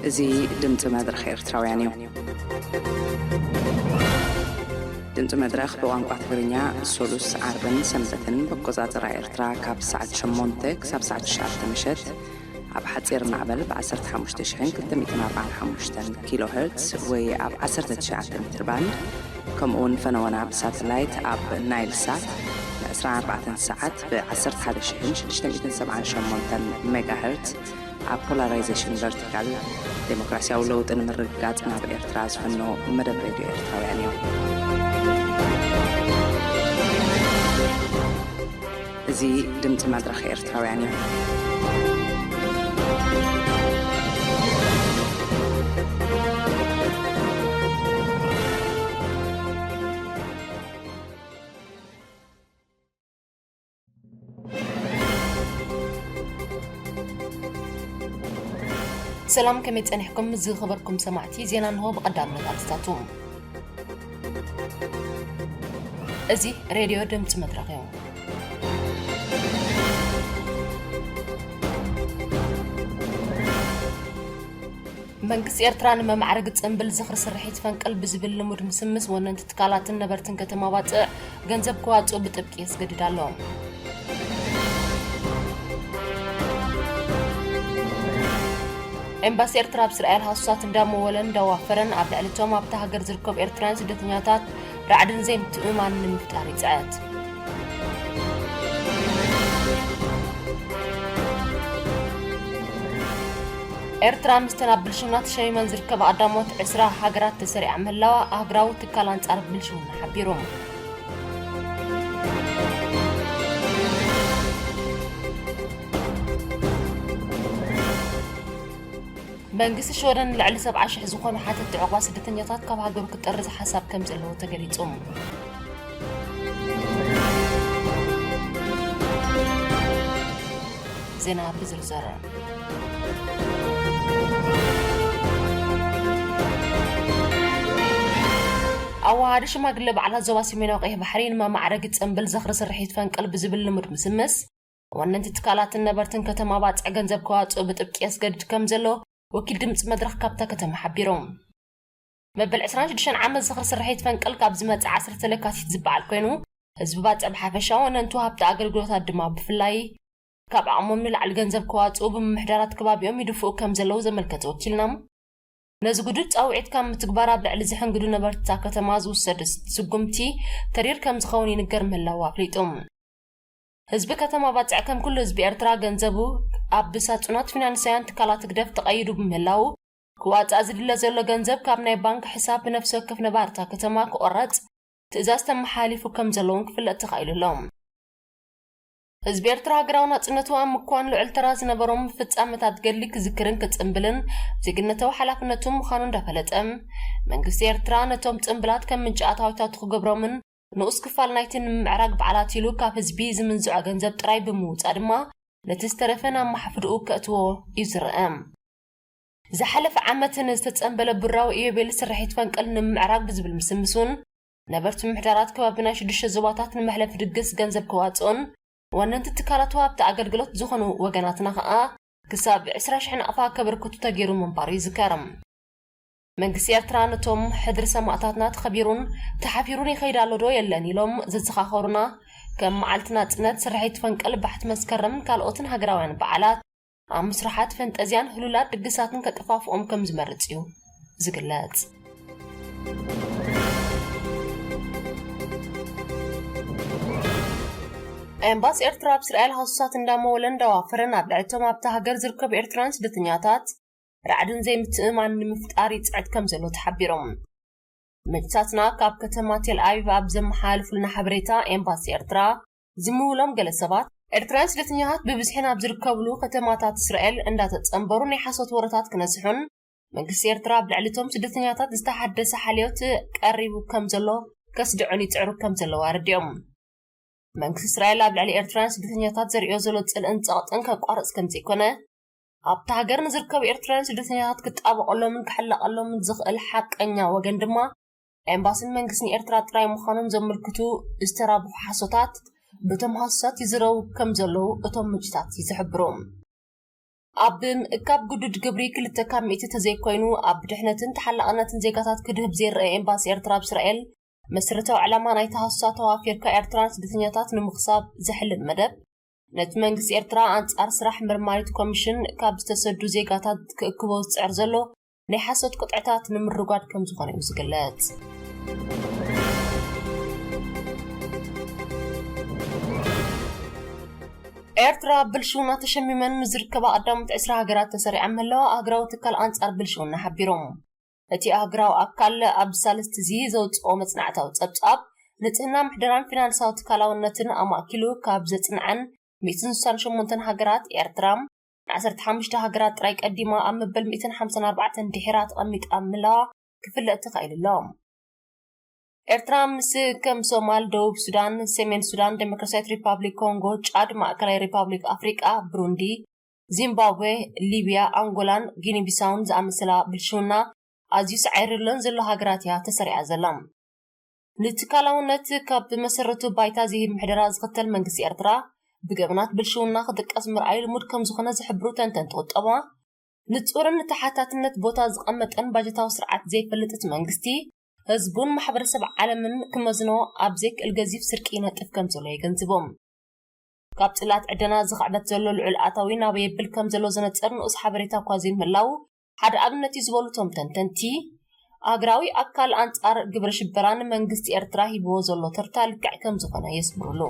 እዚ ድምፂ መድረኽ ኤርትራውያን እዩ። ድምፂ መድረኽ ብቋንቋ ትግርኛ ሶሉስ፣ ዓርብን ሰንበትን ብኣቆፃፅራ ኤርትራ ካብ ሰዓት ሸሞንተ ክሳብ ሰዓት ትሽዓተ ምሸት ኣብ ሓፂር ማዕበል ብ ዓሰርተ ሓሙሽተ ሽሕን ክልተ ሚእትን ኣርባዓን ሓሙሽተን ኪሎ ሄርትስ ወይ ኣብ ዓሰርተ ትሽዓተ ሜትር ባንድ፣ ከምኡ እውን ፈነወና ብሳተላይት ኣብ ናይል ሳት ን ዕስራን ኣርባዕተን ሰዓት ብ ዓሰርተ ሓደ ሽሕን ሽዱሽተ ሚእትን ሰብዓን ሸሞንተን ሜጋ ሄርትስ ኣብ ፖላራይዜሽን ቨርቲካል፣ ዴሞክራሲያዊ ለውጢ ንምርግጋጽ ናብ ኤርትራ ዝፍኖ መደብ ሬድዮ ኤርትራውያን እዩ። እዚ ድምጺ መድረኽ ኤርትራውያን እዩ። ሰላም፣ ከመይ ጸኒሕኩም ዝኸበርኩም ሰማዕቲ? ዜና እንሆ። ብቐዳምነት ኣርእስታቱ። እዚ ሬድዮ ድምጺ መድረኽ እዩ። መንግስቲ ኤርትራ ንመማዕረጊ ጽምብል ዝኽሪ ስርሒት ፈንቅል ብዝብል ልሙድ ምስምስ ወነንቲ ትካላትን ነበርትን ከተማ ባጽዕ ገንዘብ ክዋጽኡ ብጥብቂ የስገድድ ኣሎ። ኤምባሲ ኤርትራ ኣብ እስራኤል ሃሱሳት እንዳመወለን እንዳዋፈረን ኣብ ልዕሊ እቶም ኣብታ ሃገር ዝርከቡ ኤርትራውያን ስደተኛታት ራዕድን ዘይምትእምማን ንምፍጣር ይጽዕት። ኤርትራ ምስተን ኣብ ብልሽውና ተሸሚመን ዝርከባ ቀዳሞት ዕስራ ሃገራት ተሰሪዓ ምህላዋ ኣህጉራዊ ትካል ኣንጻር ብልሽውና ሓቢሩ። መንግስቲ ሽወደን ንልዕሊ ሰብዓ ሽሕ ዝኾኑ ሓተትቲ ዕቑባ ስደተኛታት ካብ ሃገሩ ክጠርዝ ሓሳብ ከም ዘለዎ ተገሊጹ። ዜና ብዝርዝር። ኣወሃሃዲ ሽማግለ በዓላት ዞባ ሰሜናዊ ቀይሕ ባሕሪ ንመማዕረጊ ጽምብል ዝኽሪ ስርሒት ፈንቅል ብዝብል ልሙድ ምስምስ፣ ወነንቲ ትካላትን ነበርትን ከተማ ባጽዕ ገንዘብ ከዋጽኡ ብጥብቂ የስገድድ ከም ዘሎ ወኪል ድምጺ መድረኽ ካብታ ከተማ ሓቢሩ። መበል ዕስራን ሽዱሽተን ዓመት ዝኽሪ ስርሒት ፈንቅል ካብ ዝመጽእ ዓሰርተ ለካቲት ዝበዓል ኮይኑ፣ ህዝቢ ባጽዕ ብሓፈሻ፣ ወነንቲ ወሃብቲ ኣገልግሎታት ድማ ብፍላይ፣ ካብ ዓቕሞም ንላዕሊ ገንዘብ ከዋጽኡ ብምምሕዳራት ከባቢኦም ይድፍኡ ከም ዘለዉ ዘመልከተ ወኪልና፣ ነዚ ግዱድ ጻውዒት ካብ ምትግባር ኣብ ልዕሊ ዝሕንግዱ ነበርቲ እታ ከተማ ዝውሰድ ስጉምቲ ተሪር ከም ዝኸውን ይንገር ምህላዉ ኣፍሊጡ። ህዝቢ ከተማ ባጽዕ ከም ኩሉ ህዝቢ ኤርትራ ገንዘቡ ኣብ ሳጹናት ፊናንሳውያን ትካላት ህግደፍ ተቐይዱ ብምህላዉ፣ ክዋጻእ ዝድለ ዘሎ ገንዘብ ካብ ናይ ባንክ ሕሳብ ብነፍሲ ወከፍ ነባሪ እታ ከተማ ክቆረጽ ትእዛዝ ተመሓላሊፉ ከም ዘሎ እውን ክፍለጥ ተኻኢሉ ኣሎ። ህዝቢ ኤርትራ ሃገራዊ ናጽነቱ ኣብ ምኳን ልዑል ተራ ዝነበሮም ፍጻመታት ገድሊ ክዝክርን ክጽንብልን ዜግነታዊ ሓላፍነቱ ምዃኑ እንዳፈለጠ፣ መንግስቲ ኤርትራ ነቶም ጽንብላት ከም ምንጪ ኣታዊታቱ ክገብሮምን ንኡስ ክፋል ናይቲ ንምምዕራግ በዓላት ኢሉ ካብ ህዝቢ ዝምንዝዖ ገንዘብ ጥራይ ብምውጻእ ድማ ነቲ ዝተረፈ ናብ ማሕፍድኡ ከእትዎ እዩ ዝረአ። ዝሓለፈ ዓመት ንዝተጸንበለ ብራዊ ኢዮቤል ስርሒት ፈንቅል ንምምዕራግ ብዝብል ምስምስ እውን ነበርቲ ምምሕዳራት ከባቢ ናይ ሽዱሽተ ዞባታት ንመሕለፊ ድግስ ገንዘብ ክዋጽኡን ወነንቲ ትካላት ወሃብቲ ኣገልግሎት ዝኾኑ ወገናትና ከኣ ክሳብ ዕስራ ሽሕ ናቕፋ ከበርክቱ ተገይሩ ምንባሩ ይዝከር። መንግስቲ ኤርትራ ነቶም ሕድሪ ሰማእታትና ተኸቢሩን ተሓፊሩን ይኸይድ ኣሎ ዶ የለን ኢሎም ዘዘኻኸሩና፣ ከም መዓልቲ ናጽነት፣ ስርሒት ፈንቅል፣ ባሕቲ መስከረምን ካልኦትን ሃገራውያን በዓላት ኣብ ምስራሓት ፈንጠዝያን ህሉላት ድግሳትን ከጠፋፍኦም ከም ዝመርጽ እዩ ዝግለጽ። ኤምባሲ ኤርትራ ኣብ እስራኤል ሃሱሳት እንዳመወለን እንዳዋፈረን ኣብ ልዕሊ እቶም ኣብታ ሃገር ዝርከቡ ኤርትራውያን ስደተኛታት ራዕድን ዘይምትእምማን ንምፍጣር ይጽዕት ከም ዘሎ ተሓቢሮም። ምንጭታትና ካብ ከተማ ቴል ኣቪቭ ኣብ ዘመሓላልፉልና ሓበሬታ፣ ኤምባሲ ኤርትራ ዝምውሎም ገለ ሰባት፣ ኤርትራውያን ስደተኛታት ብብዝሒ ናብ ዝርከብሉ ከተማታት እስራኤል እንዳተጸንበሩ ናይ ሓሶት ወረታት ክነስሑን መንግስቲ ኤርትራ ኣብ ልዕሊ እቶም ስደተኛታት ዝተሓደሰ ሓልዮት ቀሪቡ ከም ዘሎ ከስድዑን ይጽዕሩ ከም ዘለዉ ኣረዲኦም። መንግስቲ እስራኤል ኣብ ልዕሊ ኤርትራውያን ስደተኛታት ዘርእዮ ዘሎ ጽልእን ጸቕጥን ከቋርጽ ከም ዘይኮነ፣ ኣብታ ሃገር ንዝርከቡ ኤርትራውያን ስደተኛታት ክጣበቐሎምን ክሕለቐሎምን ዝኽእል ሓቀኛ ወገን ድማ ኤምባስን መንግስትን ኤርትራ ጥራይ ምዃኖም ዘመልክቱ ዝተራብሑ ሓሶታት፣ በቶም ሃሱሳት ይዝረቡ ከም ዘለዉ እቶም ምንጭታት ይዝሕብሩ። ኣብ ምእካብ ግዱድ ግብሪ ክልተ ካብ ሚእቲ ተዘይኮይኑ ኣብ ድሕነትን ተሓላቕነትን ዜጋታት ክድህብ ዘይረአ ኤምባሲ ኤርትራ ኣብ እስራኤል፣ መሰረታዊ ዕላማ ናይቲ ሃሱሳ ተዋፊርካ ኤርትራን ስደተኛታት ንምኽሳብ ዝሕልን መደብ፣ ነቲ መንግስቲ ኤርትራ ኣንጻር ስራሕ መርማሪት ኮሚሽን ካብ ዝተሰዱ ዜጋታት ክእክቦ ዝጽዕር ዘሎ ናይ ሓሶት ቅጥዕታት ንምርጓድ ከም ዝኾነ እዩ ዝግለጽ። ኤርትራ ብልሽውና ተሸሚመን ንዝርከባ ቀዳሞት ዕስራ ሃገራት ተሰሪዐን ምህላዋ ኣህጉራዊ ትካል ኣንጻር ብልሽውና ሓቢሮም። እቲ ኣህጉራዊ ኣካል ኣብ ሳልስቲ እዚ ዘውጽኦ መጽናዕታዊ ጸብጻብ፣ ንጽህና ምሕደራን ፊናንሳዊ ትካላውነትን ኣማእኪሉ ካብ ዘጽንዐን ሚእትን ስሳን ሸሞንተን ሃገራት፣ ኤርትራ ን ዓሰርተ ሓሙሽተ ሃገራት ጥራይ ቀዲማ ኣብ መበል ሚእትን ሓምሳን ኣርባዕተን ድሒራ ተቐሚጣ ምህላዋ ክፍለጥ ተኻኢሉ ኣሎ። ኤርትራ ምስ ከም ሶማል፣ ደቡብ ሱዳን፣ ሰሜን ሱዳን፣ ዴሞክራሲያዊት ሪፓብሊክ ኮንጎ፣ ጫድ፣ ማእከላይ ሪፓብሊክ ኣፍሪቃ፣ ብሩንዲ፣ ዚምባብዌ፣ ሊብያ፣ ኣንጎላን ጊኒ ቢሳውን ዝኣመሰላ ብልሽውና ኣዝዩ ሳዒሩለን ዘሎ ሃገራት እያ ተሰሪዓ ዘላ። ንትካላውነት ካብ መሰረቱ ባይታ ዝህብ ምሕደራ ዝኽተል መንግስቲ ኤርትራ፣ ብገበናት ብልሽውና ክጥቀስ ምርኣዩ ልሙድ ከም ዝኾነ ዝሕብሩ ተንተንቲ ቁጠባ፣ ንጹርን ንተሓታትነት ቦታ ዝቐመጠን ባጀታዊ ስርዓት ዘይፈልጥ እቲ መንግስቲ፣ ህዝቡን ማሕበረሰብ ዓለምን ክመዝኖ ኣብ ዘይክእል ገዚፍ ስርቂ ይነጥፍ ከም ዘሎ የገንዝቦም። ካብ ጽላት ዕደና ዝኽዕበት ዘሎ ልዑል ኣታዊ ናበይ የብል ከም ዘሎ ዘነጽር ንኡስ ሓበሬታ እኳ ዘይምህላው ሓደ ኣብነት እዩ ዝበሉ እቶም ተንተንቲ፣ ኣህጉራዊ ኣካል ኣንጻር ግብረ ሽበራ ንመንግስቲ ኤርትራ ሂብዎ ዘሎ ተርታ ልክዕ ከም ዝኾነ የስምሩሉ።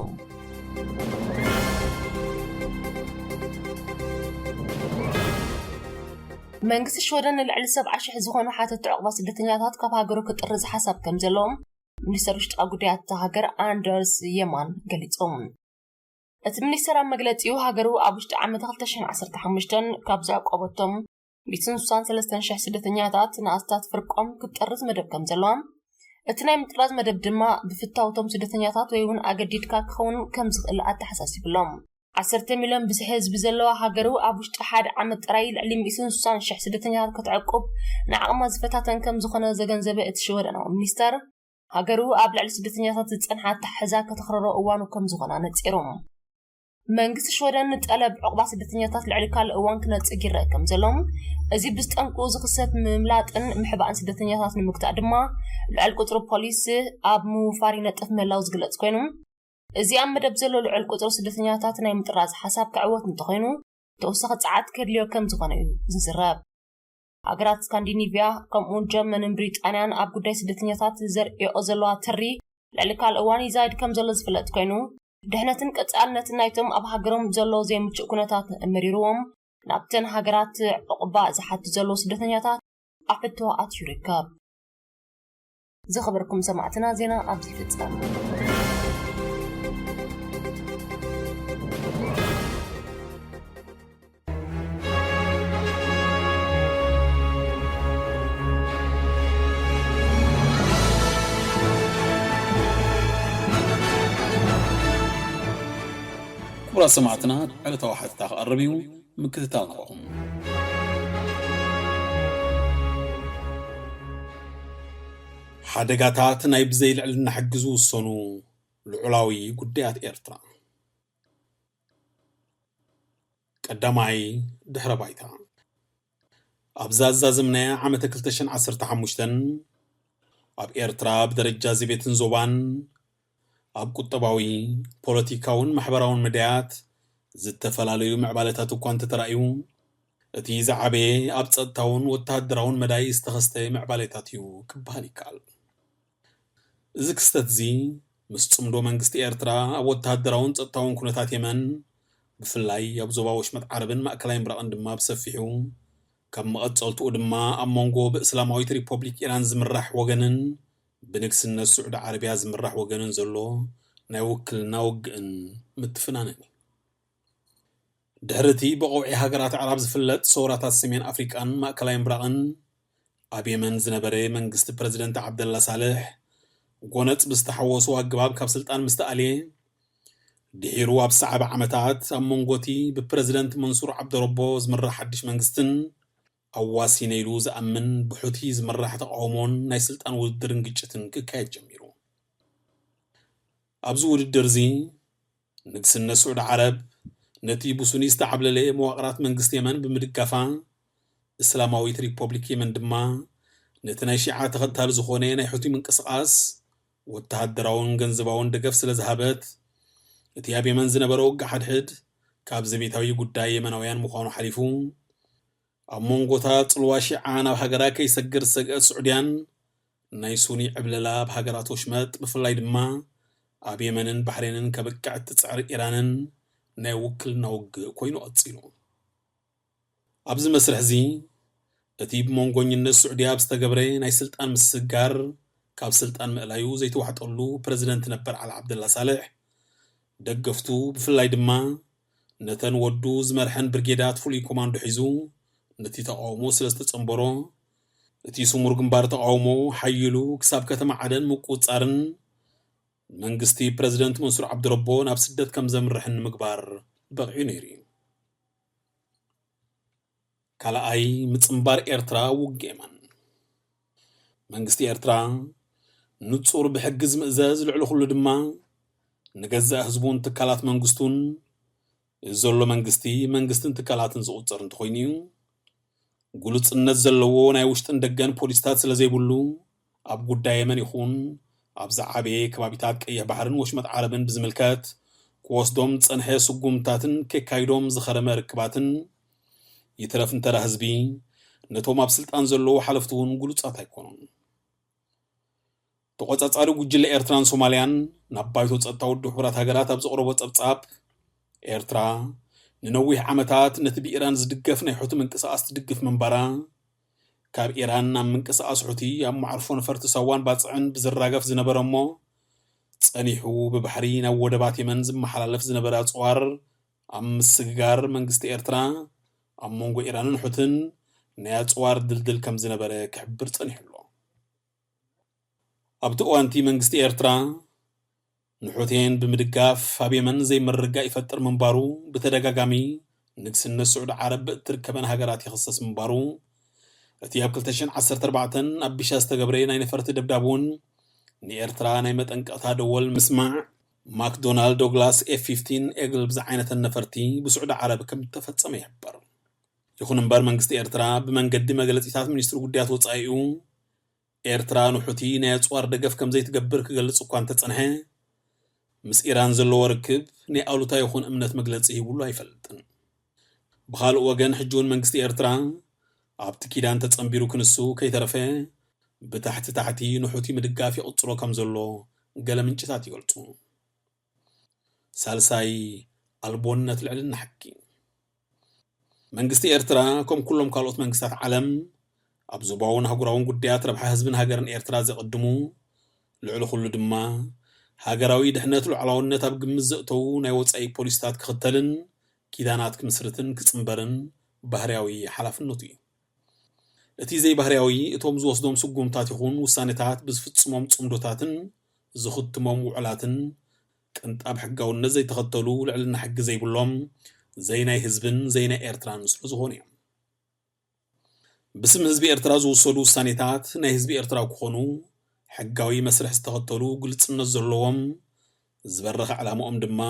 መንግስቲ ሽወደን ንልዕሊ ሰብዓ ሽሕ ዝኾኑ ሓተቲ ዑቕባ ስደተኛታት ካብ ሃገሩ ክጥርዝ ሓሳብ ከም ዘለዎም ሚኒስተር ውሽጣዊ ጉዳያት እታ ሃገር ኣንደርስ የማን ገሊጾም። እቲ ሚኒስተር ኣብ መግለጺኡ፣ ሃገሩ ኣብ ውሽጢ ዓመት ክልተ ሽሕን ዓሰርተ ሓሙሽተን ካብ ዘዕቆበቶም ሚእትን ስሳን ሰለስተን ሽሕ ስደተኛታት ንኣስታት ፍርቆም ክትጠርዝ መደብ ከም ዘለዋ፣ እቲ ናይ ምጥራዝ መደብ ድማ ብፍታውቶም ስደተኛታት ወይ እውን ኣገዲድካ ክኸውን ከም ዝኽእል ኣተሓሳሲብሎም። ዓሰርተ ሚልዮን ብዝሒ ህዝቢ ዘለዋ ሃገሩ ኣብ ውሽጢ ሓደ ዓመት ጥራይ ልዕሊ ሚእትን ስሳን ሽሕ ስደተኛታት ክትዕቁብ ንዓቕማ ዝፈታተን ከም ዝኾነ ዘገንዘበ እቲ ሽወደናዊ ሚኒስተር፣ ሃገሩ ኣብ ልዕሊ ስደተኛታት ዝጸንሓ ኣተሓሕዛ ከተኽርሮ እዋኑ ከም ዝኾነ ኣነጺሩ። መንግስቲ ሽወደን ንጠለብ ዕቑባ ስደተኛታት ልዕሊ ካልእ እዋን ክነጽግ ይረአ ከም ዘሎ፣ እዚ ብዝጠንቁ ዝኽሰት ምምላጥን ምሕባእን ስደተኛታት ንምግታእ ድማ ልዑል ቁጽሪ ፖሊስ ኣብ ምውፋር ይነጥፍ ምህላው ዝግለጽ ኮይኑ፣ እዚ ኣብ መደብ ዘሎ ልዑል ቁጽሪ ስደተኛታት ናይ ምጥራዝ ሓሳብ ክዕወት እንተኾይኑ፣ ተወሳኺ ጸዓት ከድልዮ ከም ዝኾነ እዩ ዝዝረብ። ሃገራት ስካንዲኒቭያ ከምኡውን ጀርመንን ብሪጣንያን ኣብ ጉዳይ ስደተኛታት ዘርእየኦ ዘለዋ ትሪ ልዕሊ ካልእ እዋን ይዛይድ ከም ዘሎ ዝፍለጥ ኮይኑ፣ ድሕነትን ቀጻልነትን ናይቶም ኣብ ሃገሮም ዘሎ ዘይምቹእ ኩነታት መሪርዎም ናብተን ሃገራት ዕቑባ ዝሓቱ ዘለዉ ስደተኛታት ኣብ ሕቶ ኣትዩ ይርከብ። ዝኸበርኩም ሰማዕትና፣ ዜና ኣብዚ ይፍጸም። ክቡራት ሰማዕትና፣ ዕለታዊ ሓተታ ክቐርብ እዩ፣ ምክትታል ንኸኹም። ሓደጋታት ናይ ብዘይ ልዕልና ሕጊ ዝውሰኑ ልዑላዊ ጉዳያት ኤርትራ። ቀዳማይ ድሕረ ባይታ። ኣብ ዛዛዝም ናይ ዓመተ ክልተ ሽሕን ዓሰርተ ሓሙሽተን ኣብ ኤርትራ ብደረጃ እዚ ቤትን ዞባን ኣብ ቁጠባዊ፣ ፖለቲካውን ማሕበራውን መዳያት ዝተፈላለዩ ምዕባለታት እኳ እንተተራእዩ፣ እቲ ዝዓበየ ኣብ ጸጥታውን ወተሃደራውን መዳይ ዝተኸስተ ምዕባለታት እዩ ክበሃል ይከኣል። እዚ ክስተት እዚ ምስ ጽምዶ መንግስቲ ኤርትራ ኣብ ወተሃደራውን ጸጥታውን ኩነታት የመን፣ ብፍላይ ኣብ ዞባ ወሽመጥ ዓረብን ማእከላይ ምብራቕን ድማ ብሰፊሑ፣ ካብ መቐጸልትኡ ድማ ኣብ መንጎ ብእስላማዊት ሪፖብሊክ ኢራን ዝምራሕ ወገንን ብንግስነት ስዑዲ ዓረብያ ዝምራሕ ወገንን ዘሎ ናይ ውክልና ውግእን ምትፍናንን እዩ። ድሕሪ እቲ ብቐውዒ ሃገራት ኣዕራብ ዝፍለጥ ሰውራታት ሰሜን ኣፍሪቃን ማእከላይ ምብራቕን፣ ኣብ የመን ዝነበረ መንግስቲ ፕረዚደንት ዓብደላ ሳልሕ፣ ጎነጽ ብዝተሓወሶ ኣገባብ ካብ ስልጣን ምስ ተኣልየ፣ ድሒሩ ኣብ ዝሰዓበ ዓመታት ኣብ መንጎ እቲ ብፕረዚደንት መንሱር ዓብደረቦ ዝምራሕ ሓድሽ መንግስትን ኣዋሲነ ኢሉ ዝኣምን ብሑቲ ዝምራሕ ተቓውሞን ናይ ስልጣን ውድድርን ግጭትን ክካየድ ጀሚሩ። ኣብዚ ውድድር እዚ ንግስነት ስዑዲ ዓረብ ነቲ ብሱኒ ዝተዓብለለ መዋቕራት መንግስቲ የመን ብምድጋፋ፣ እስላማዊት ሪፖብሊክ የመን ድማ ነቲ ናይ ሺዓ ተኸታሊ ዝኾነ ናይ ሑቲ ምንቅስቓስ ወተሃደራውን ገንዘባውን ደገፍ ስለ ዝሃበት፣ እቲ ኣብ የመን ዝነበረ ውግእ ሓድሕድ ካብ ዘቤታዊ ጉዳይ የመናውያን ምዃኑ ሓሊፉ፣ ኣብ መንጎታት ጽልዋ ሺዓ ናብ ሃገራ ከይሰግር ዝሰግአት ስዑድያን፣ ናይ ሱኒ ዕብለላ ኣብ ሃገራት ወሽመጥ ብፍላይ ድማ ኣብ የመንን ባሕሬንን ከብቅዕ እትጽዕር ኢራንን ናይ ውክልና ውግእ ኮይኑ ቀጺሉ። ኣብዚ መስርሕ እዚ፣ እቲ ብመንጎኝነት ስዑድያ ኣብ ዝተገብረ ናይ ስልጣን ምስግጋር፣ ካብ ስልጣን ምእላዩ ዘይተዋሕጠሉ ፕረዚደንት ነበር ዓሊ ዓብደላ ሳልሕ፣ ደገፍቱ ብፍላይ ድማ ነተን ወዱ ዝመርሐን ብርጌዳት ፍሉይ ኮማንዶ ሒዙ ነቲ ተቓውሞ ስለ ዝተጸንበሮ፣ እቲ ስሙር ግንባር ተቓውሞ ሓይሉ ክሳብ ከተማ ዓደን ምቁጽጻርን መንግስቲ ፕረዚደንት መንሱር ዓብዱረቦ ናብ ስደት ከም ዘምርሕን ንምግባር በቒዑ ነይሩ እዩ። ካልኣይ ምጽንባር ኤርትራ ውግእ የመን። መንግስቲ ኤርትራ ንጹር ብሕጊ ዝምእዘዝ፣ ልዕሊ ኩሉ ድማ ንገዛእ ህዝቡን ትካላት መንግስቱን፣ እዚ ዘሎ መንግስቲ መንግስትን ትካላትን ዝቑጽር እንተኾይኑ እዩ። ግሉጽነት ዘለዎ ናይ ውሽጥን ደገን ፖሊሲታት ስለ ዘይብሉ፣ ኣብ ጉዳይ የመን ይኹን ኣብ ዝዓበየ ከባቢታት ቀይሕ ባሕርን ወሽመጥ ዓረብን ብዝምልከት ክወስዶም ዝጸንሐ ስጉምታትን ከካይዶም ዝኸረመ ርክባትን ይትረፍ እንተራ ህዝቢ፣ ነቶም ኣብ ስልጣን ዘለዉ ሓለፍቲ እውን ግሉጻት ኣይኮኑን። ተቖጻጻሪ ጉጅለ ኤርትራን ሶማልያን ናብ ባይቶ ጸጥታ ውድብ ሕቡራት ሃገራት ኣብ ዘቕረቦ ጸብጻብ፣ ኤርትራ ንነዊሕ ዓመታት ነቲ ብኢራን ዝድገፍ ናይ ሑቲ ምንቅስቓስ ትድግፍ ምንባራ፣ ካብ ኢራን ናብ ምንቅስቓስ ሑቲ ኣብ መዓርፎ ነፈርቲ ሳዋን ባጽዕን ብዝራገፍ ዝነበረ እሞ፣ ጸኒሑ ብባሕሪ ናብ ወደባት የመን ዝመሓላለፍ ዝነበረ ኣጽዋር ኣብ ምስግጋር መንግስቲ ኤርትራ ኣብ መንጎ ኢራንን ሑትን ናይ ኣጽዋር ድልድል ከም ዝነበረ ክሕብር ጸኒሑ ኣሎ። ኣብቲ እዋንቲ መንግስቲ ኤርትራ ንሑቴን ብምድጋፍ ኣብ የመን ዘይምርግጋእ ይፈጥር ምንባሩ ብተደጋጋሚ ንግስነት ስዑዲ ዓረብ ብእትርከበን ሃገራት ይኽሰስ ምንባሩ፣ እቲ ኣብ ክልተ ሽሕን ዓሰርተ ኣርባዕተን ኣብ ቢሻ ዝተገብረ ናይ ነፈርቲ ደብዳብ እውን ንኤርትራ ናይ መጠንቀቕታ ደወል ምስማዕ ማክዶናልድ ዶግላስ ኤፍ ፊፍቲን ኤግል ብዝዓይነተን ነፈርቲ ብስዑዲ ዓረብ ከም እተፈጸመ ይሕበር። ይኹን እምበር መንግስቲ ኤርትራ ብመንገዲ መግለጺታት ሚኒስትሪ ጉዳያት ወጻኢኡ ኤርትራ ንሑቲ ናይ ኣጽዋር ደገፍ ከም ዘይትገብር ክገልጽ እኳ እንተጸንሐ፣ ምስ ኢራን ዘለዎ ርክብ ናይ ኣሉታ ይኹን እምነት መግለጺ ሂቡሉ ኣይፈልጥን። ብኻልእ ወገን ሕጂ እውን መንግስቲ ኤርትራ ኣብቲ ኪዳን ተጸንቢሩ ክንሱ ከይተረፈ ብታሕቲ ታሕቲ ንሑቲ ምድጋፍ ይቕጽሎ ከም ዘሎ ገለ ምንጭታት ይገልጹ። ሳልሳይ፣ ኣልቦነት ልዕልና ሕጊ። መንግስቲ ኤርትራ ከም ኩሎም ካልኦት መንግስታት ዓለም ኣብ ዞባውን ኣህጉራውን ጉዳያት ረብሓ ህዝብን ሃገርን ኤርትራ ዘቐድሙ፣ ልዕሊ ኩሉ ድማ ሃገራዊ ድሕነት ሉዓላውነት ኣብ ግምት ዘእተዉ ናይ ወጻኢ ፖሊሲታት ክኽተልን ኪዳናት ክምስርትን ክጽንበርን ባህርያዊ ሓላፍነቱ እዩ። እቲ ዘይባህርያዊ እቶም ዝወስዶም ስጉምታት ይኹን ውሳኔታት ብዝፍጽሞም ጽምዶታትን ዝኽትሞም ውዕላትን ቅንጣብ ሕጋውነት ዘይተኸተሉ ልዕልና ሕጊ ዘይብሎም ዘይናይ ህዝብን ዘይናይ ኤርትራን ስለ ዝኾኑ እዮም። ብስም ህዝቢ ኤርትራ ዝውሰዱ ውሳኔታት ናይ ህዝቢ ኤርትራ ክኾኑ ሕጋዊ መስርሕ ዝተኸተሉ ግልጽነት ዘለዎም ዝበረኸ ዕላማኦም ድማ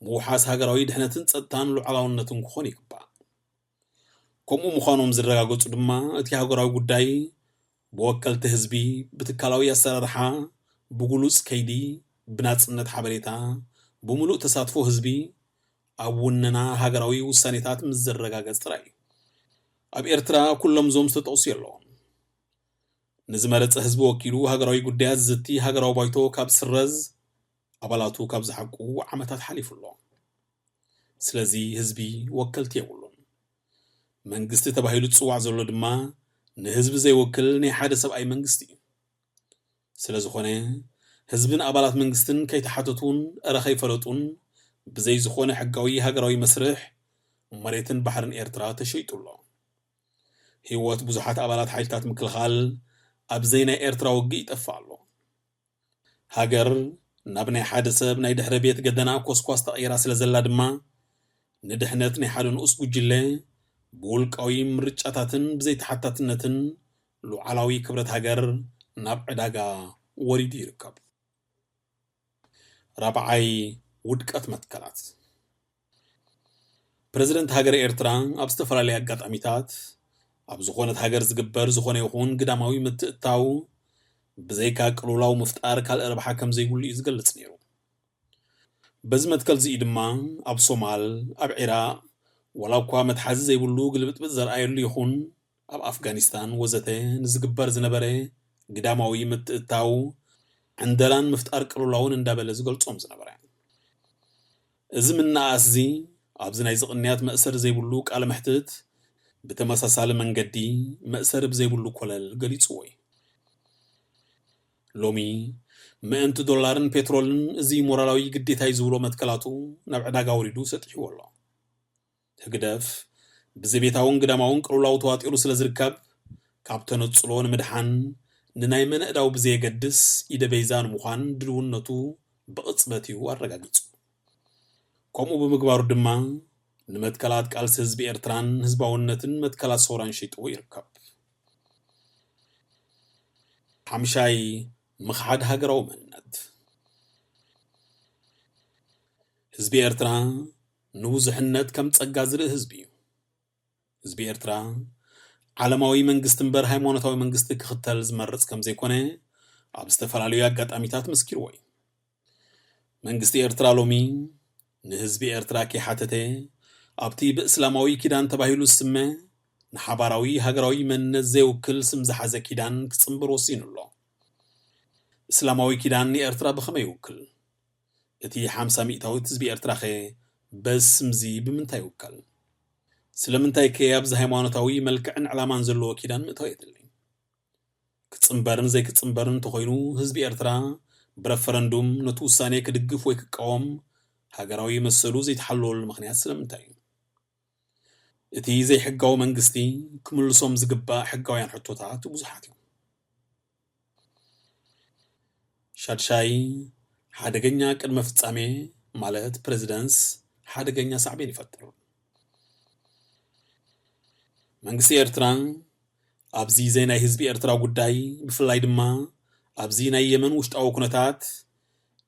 ምውሓስ ሃገራዊ ድሕነትን ጸጥታን ሉዓላውነትን ክኾኑ ይግባእ። ከምኡ ምዃኖም ዝረጋገጹ ድማ እቲ ሃገራዊ ጉዳይ ብወከልቲ ህዝቢ፣ ብትካላዊ ኣሰራርሓ፣ ብግሉጽ ከይዲ፣ ብናጽነት ሓበሬታ፣ ብምሉእ ተሳትፎ ህዝቢ ኣብ ውንና ሃገራዊ ውሳኔታት ምስ ዝረጋገጽ ጥራይ እዩ። ኣብ ኤርትራ ኩሎም እዞም ዝተጠቕሱ የለውን። ንዝመረጸ ህዝቢ ወኪሉ ሃገራዊ ጉዳያት ዝዝቲ ሃገራዊ ባይቶ ካብ ዝስረዝ ኣባላቱ ካብ ዝሓቁ ዓመታት ሓሊፉ ኣሎ። ስለዚ ህዝቢ ወከልቲ የብሉን። መንግስቲ ተባሂሉ ዝጽዋዕ ዘሎ ድማ ንህዝቢ ዘይወክል ናይ ሓደ ሰብኣይ መንግስቲ እዩ። ስለ ዝኾነ ህዝብን ኣባላት መንግስትን ከይተሓተቱን እረ ከይፈለጡን ብዘይ ዝኾነ ሕጋዊ ሃገራዊ መስርሕ መሬትን ባሕርን ኤርትራ ተሸይጡ ኣሎ። ህይወት ብዙሓት ኣባላት ሓይልታት ምክልኻል ኣብ ዘይናይ ኤርትራ ውግእ ይጠፍእ ኣሎ። ሃገር ናብ ናይ ሓደ ሰብ ናይ ድሕረ ቤት ገደና ኮስኳስ ተቐይራ ስለ ዘላ ድማ ንድሕነት ናይ ሓደ ንኡስ ጉጅለ ብውልቃዊ ምርጫታትን ብዘይተሓታትነትን ሉዓላዊ ክብረት ሃገር ናብ ዕዳጋ ወሪዱ ይርከብ። ራብዓይ፣ ውድቀት መትከላት። ፕረዚደንት ሃገር ኤርትራ ኣብ ዝተፈላለየ ኣጋጣሚታት ኣብ ዝኾነት ሃገር ዝግበር ዝኾነ ይኹን ግዳማዊ ምትእትታው ብዘይካ ቅልውላው ምፍጣር ካልእ ረብሓ ከም ዘይብሉ እዩ ዝገልጽ ነይሩ። በዚ መትከል እዚ እዩ ድማ ኣብ ሶማል፣ ኣብ ዒራቕ፣ ዋላ እኳ መትሓዚ ዘይብሉ ግልብጥብጥ ዘርኣየሉ ይኹን ኣብ ኣፍጋኒስታን ወዘተ ንዝግበር ዝነበረ ግዳማዊ ምትእትታው ዕንደራን ምፍጣር ቅልውላውን እንዳበለ ዝገልጾም ዝነበረ። እዚ ምንኣስ እዚ ኣብዚ ናይ ዝቕንያት መእሰሪ ዘይብሉ ቃለ መሕትት ብተመሳሳሊ መንገዲ መእሰሪ ብዘይብሉ ኮለል ገሊጽዎ እዩ። ሎሚ ምእንቲ ዶላርን ፔትሮልን እዚ ሞራላዊ ግዴታይ ዝብሎ መትከላቱ ናብ ዕዳጋ ወሪዱ ሰጢሕዎ ኣሎ። ህግደፍ ብዘቤታውን ግዳማውን ቅልውላው ተዋጢሩ ስለ ዝርከብ ካብ ተነጽሎ ንምድሓን ንናይ መነእዳው ብዘየገድስ ኢደ በይዛ ንምዃን ድልውነቱ ብቕጽበት እዩ ኣረጋጊጹ። ከምኡ ብምግባሩ ድማ ንመትከላት ቃልሲ ህዝቢ ኤርትራን ህዝባውነትን መትከላት ሰውራን ሸይጥዎ ይርከብ። ሓምሻይ፣ ምኽሓድ ሃገራዊ መንነት። ህዝቢ ኤርትራ ንብዙሕነት ከም ጸጋ ዝርኢ ህዝቢ እዩ። ህዝቢ ኤርትራ ዓለማዊ መንግስቲ እምበር ሃይማኖታዊ መንግስቲ ክኽተል ዝመርጽ ከም ዘይኮነ ኣብ ዝተፈላለዩ ኣጋጣሚታት መስኪርዎ እዩ። መንግስቲ ኤርትራ ሎሚ ንህዝቢ ኤርትራ ከይሓተተ ኣብቲ ብእስላማዊ ኪዳን ተባሂሉ ዝስመ ንሓባራዊ ሃገራዊ መንነት ዘይውክል ስም ዝሓዘ ኪዳን ክጽንብር ወሲኑ ኣሎ። እስላማዊ ኪዳን ንኤርትራ ብኸመይ ይውክል? እቲ ሓምሳ ሚእታዊት ህዝቢ ኤርትራኸ በዚ ስምዚ ብምንታይ ይውከል? ስለምንታይከ ኣብዚ ሃይማኖታዊ መልክዕን ዕላማን ዘለዎ ኪዳን ምእታው የድሊ? ክጽንበርን ዘይክጽንበርን እንተኾይኑ ህዝቢ ኤርትራ ብረፈረንዱም ነቲ ውሳኔ ክድግፍ ወይ ክቃወም ሃገራዊ መሰሉ ዘይተሓለወሉ ምኽንያት ስለምንታይ እዩ? እቲ ዘይሕጋዊ መንግስቲ ክምልሶም ዝግባእ ሕጋውያን ሕቶታት ብዙሓት እዮም። ሻድሻይ፣ ሓደገኛ ቅድመ ፍጻሜ ማለት ፕረዚደንስ ሓደገኛ ሳዕቤን ይፈጥር። መንግስቲ ኤርትራ ኣብዚ ዘይናይ ህዝቢ ኤርትራ ጉዳይ ብፍላይ ድማ ኣብዚ ናይ የመን ውሽጣዊ ኩነታት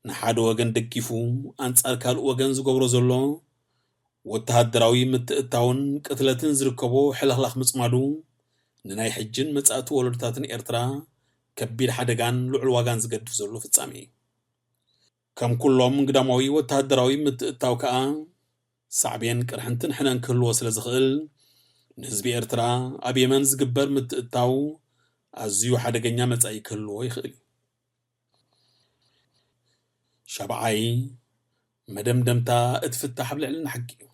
ንሓደ ወገን ደጊፉ ኣንጻር ካልእ ወገን ዝገብሮ ዘሎ ወተሃደራዊ ምትእታውን ቅትለትን ዝርከቦ ሕልኽላኽ ምጽማዱ ንናይ ሕጅን መጻእቲ ወለዶታትን ኤርትራ ከቢድ ሓደጋን ልዑል ዋጋን ዝገድፍ ዘሎ ፍጻሜ እዩ። ከም ኩሎም ግዳማዊ ወተሃደራዊ ምትእታው ከኣ ሳዕቤን ቅርሕንትን ሕነን ክህልዎ ስለ ዝኽእል ንህዝቢ ኤርትራ ኣብ የመን ዝግበር ምትእታው ኣዝዩ ሓደገኛ መጻኢ ክህልዎ ይኽእል እዩ። ሻብዓይ፣ መደምደምታ እቲ ፍታሕ ኣብ ልዕልና ሕጊ እዩ።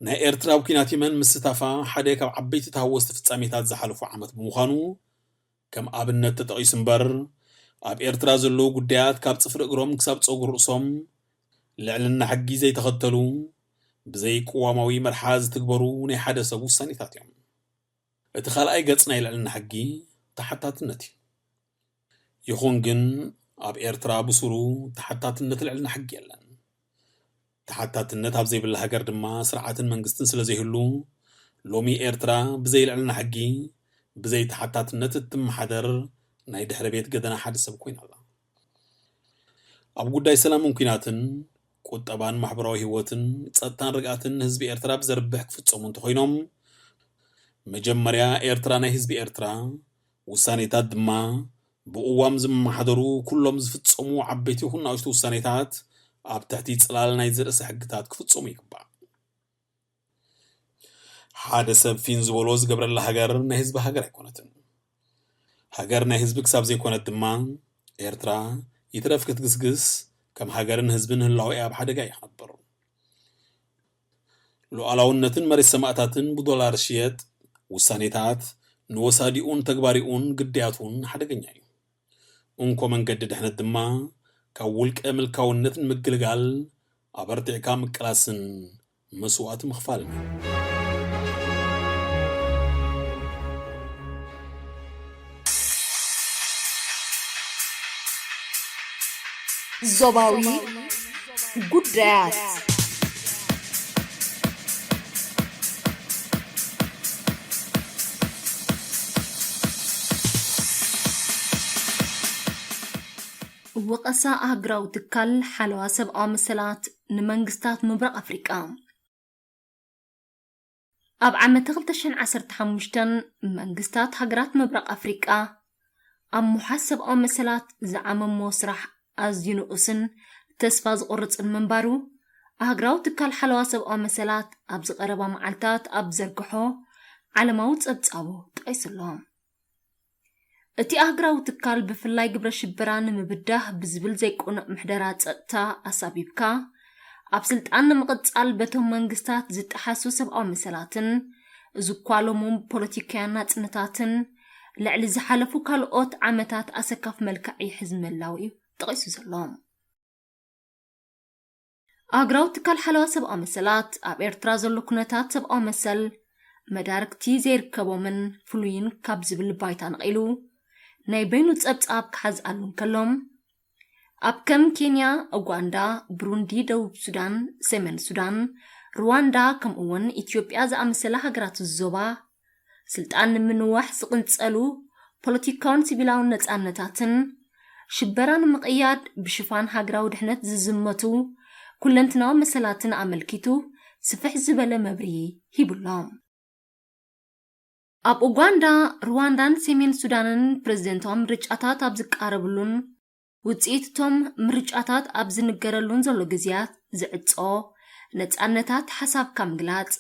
ናይ ኤርትራ ኣብ ኲናት የመን ምስታፋ ሓደ ካብ ዓበይቲ ተሃወስቲ ፍጻሜታት ዝሓለፉ ዓመት ብምዃኑ ከም ኣብነት ተጠቒሱ እምበር ኣብ ኤርትራ ዘለዉ ጉዳያት ካብ ጽፍሪ እግሮም ክሳብ ጸጉሪ ርእሶም ልዕልና ሕጊ ዘይተኸተሉ ብዘይቅዋማዊ መርሓ ዝትግበሩ ናይ ሓደ ሰብ ውሳኔታት እዮም። እቲ ካልኣይ ገጽ ናይ ልዕልና ሕጊ ተሓታትነት እዩ። ይኹን ግን ኣብ ኤርትራ ብሱሩ ተሓታትነት ልዕልና ሕጊ የለን። ተሓታትነት ኣብ ዘይብላ ሃገር ድማ ስርዓትን መንግስትን ስለ ዘይህሉ ሎሚ ኤርትራ ብዘይ ልዕልና ሕጊ ብዘይ ተሓታትነት እትመሓደር ናይ ድሕሪ ቤት ገደና ሓደ ሰብ ኮይና ኣላ። ኣብ ጉዳይ ሰላምን ኲናትን ቁጠባን ማሕበራዊ ህይወትን ጸጥታን ርግኣትን ንህዝቢ ኤርትራ ብዘርብሕ ክፍጸሙ እንተኾይኖም መጀመርያ ኤርትራ ናይ ህዝቢ ኤርትራ ውሳኔታት ድማ ብእዋም ዝመሓደሩ ኩሎም ዝፍጸሙ ዓበይቲ ይኹን ናእሽቱ ውሳኔታት ኣብ ትሕቲ ጽላል ናይ ዝርእሰ ሕግታት ክፍጸሙ ይግባእ። ሓደ ሰብ ፊን ዝበሎ ዝገብረላ ሃገር ናይ ህዝቢ ሃገር ኣይኮነትን። ሃገር ናይ ህዝቢ ክሳብ ዘይኮነት ድማ ኤርትራ ይትረፍ ክትግስግስ ከም ሃገርን ህዝብን ህላዌ ኣብ ሓደጋ እዩ ክነብር። ሉዓላውነትን መሬት ሰማእታትን ብዶላር ሽየጥ ውሳኔታት ንወሳዲኡን ተግባሪኡን ግዳያቱን ሓደገኛ እዩ። እንኮ መንገዲ ድሕነት ድማ ካብ ውልቀ ምልካውነት ንምግልጋል ኣበርቲዕካ ምቅላስን መስዋእቲ ምኽፋልን እዩ። ዞባዊ ጉዳያት። ወቐሳ ኣህግራዊ ትካል ሓለዋ ሰብኣዊ መሰላት ንመንግስታት ምብራቕ ኣፍሪቃ። ኣብ ዓመተ ክልተ ሽሕን ዓሰርተ ሓሙሽተን መንግስታት ሃገራት ምብራቕ ኣፍሪቃ ኣብ ምውሓስ ሰብኣዊ መሰላት ዝዓመሞ ስራሕ ኣዝዩ ንኡስን ተስፋ ዝቑርጽን ምንባሩ ኣህግራዊ ትካል ሓለዋ ሰብኣዊ መሰላት ኣብዚ ቀረባ መዓልታት ኣብ ዘርግሖ ዓለማዊ ጸብጻቡ ጠቒሱ ኣሎ። እቲ ኣህግራዊ ትካል ብፍላይ ግብረ ሽበራ ንምብዳህ ብዝብል ዘይቅኑዕ ምሕደራ ጸጥታ ኣሳቢብካ ኣብ ስልጣን ንምቕጻል በቶም መንግስታት ዝጠሓሱ ሰብኣዊ መሰላትን ዝኳሎሞም ፖለቲካውያን ናጽነታትን ልዕሊ ዝሓለፉ ካልኦት ዓመታት ኣሰካፍ መልክዕ ይሕዝ ምህላው እዩ ጠቒሱ ዘሎ። ኣህግራዊ ትካል ሓለዋ ሰብኣዊ መሰላት ኣብ ኤርትራ ዘሎ ኩነታት ሰብኣዊ መሰል መዳርግቲ ዘይርከቦምን ፍሉይን ካብ ዝብል ባይታ ነቒሉ ናይ በይኑ ጸብጻብ ክሓዝኣሉ እንከሎ፣ ኣብ ከም ኬንያ፣ ኡጋንዳ፣ ብሩንዲ፣ ደቡብ ሱዳን፣ ሰሜን ሱዳን፣ ሩዋንዳ ከምኡ እውን ኢትዮጵያ ዝኣመሰላ ሃገራት ዞባ ስልጣን ንምንዋሕ ዝቕንጸሉ ፖለቲካውን ሲቪላውን ነጻነታትን ሽበራ ንምቕያድ ብሽፋን ሃገራዊ ድሕነት ዝዝመቱ ኩለንትናዊ መሰላትን ኣመልኪቱ ስፍሕ ዝበለ መብርሂ ሂቡሎ። ኣብ ኡጋንዳ፣ ሩዋንዳን ሰሜን ሱዳንን ፕሬዝደንታዊ ምርጫታት ኣብ ዝቃረብሉን ውጽኢት እቶም ምርጫታት ኣብ ዝንገረሉን ዘሎ ግዜያት ዝዕጾ ነጻነታት ሓሳብካ ምግላጽ፣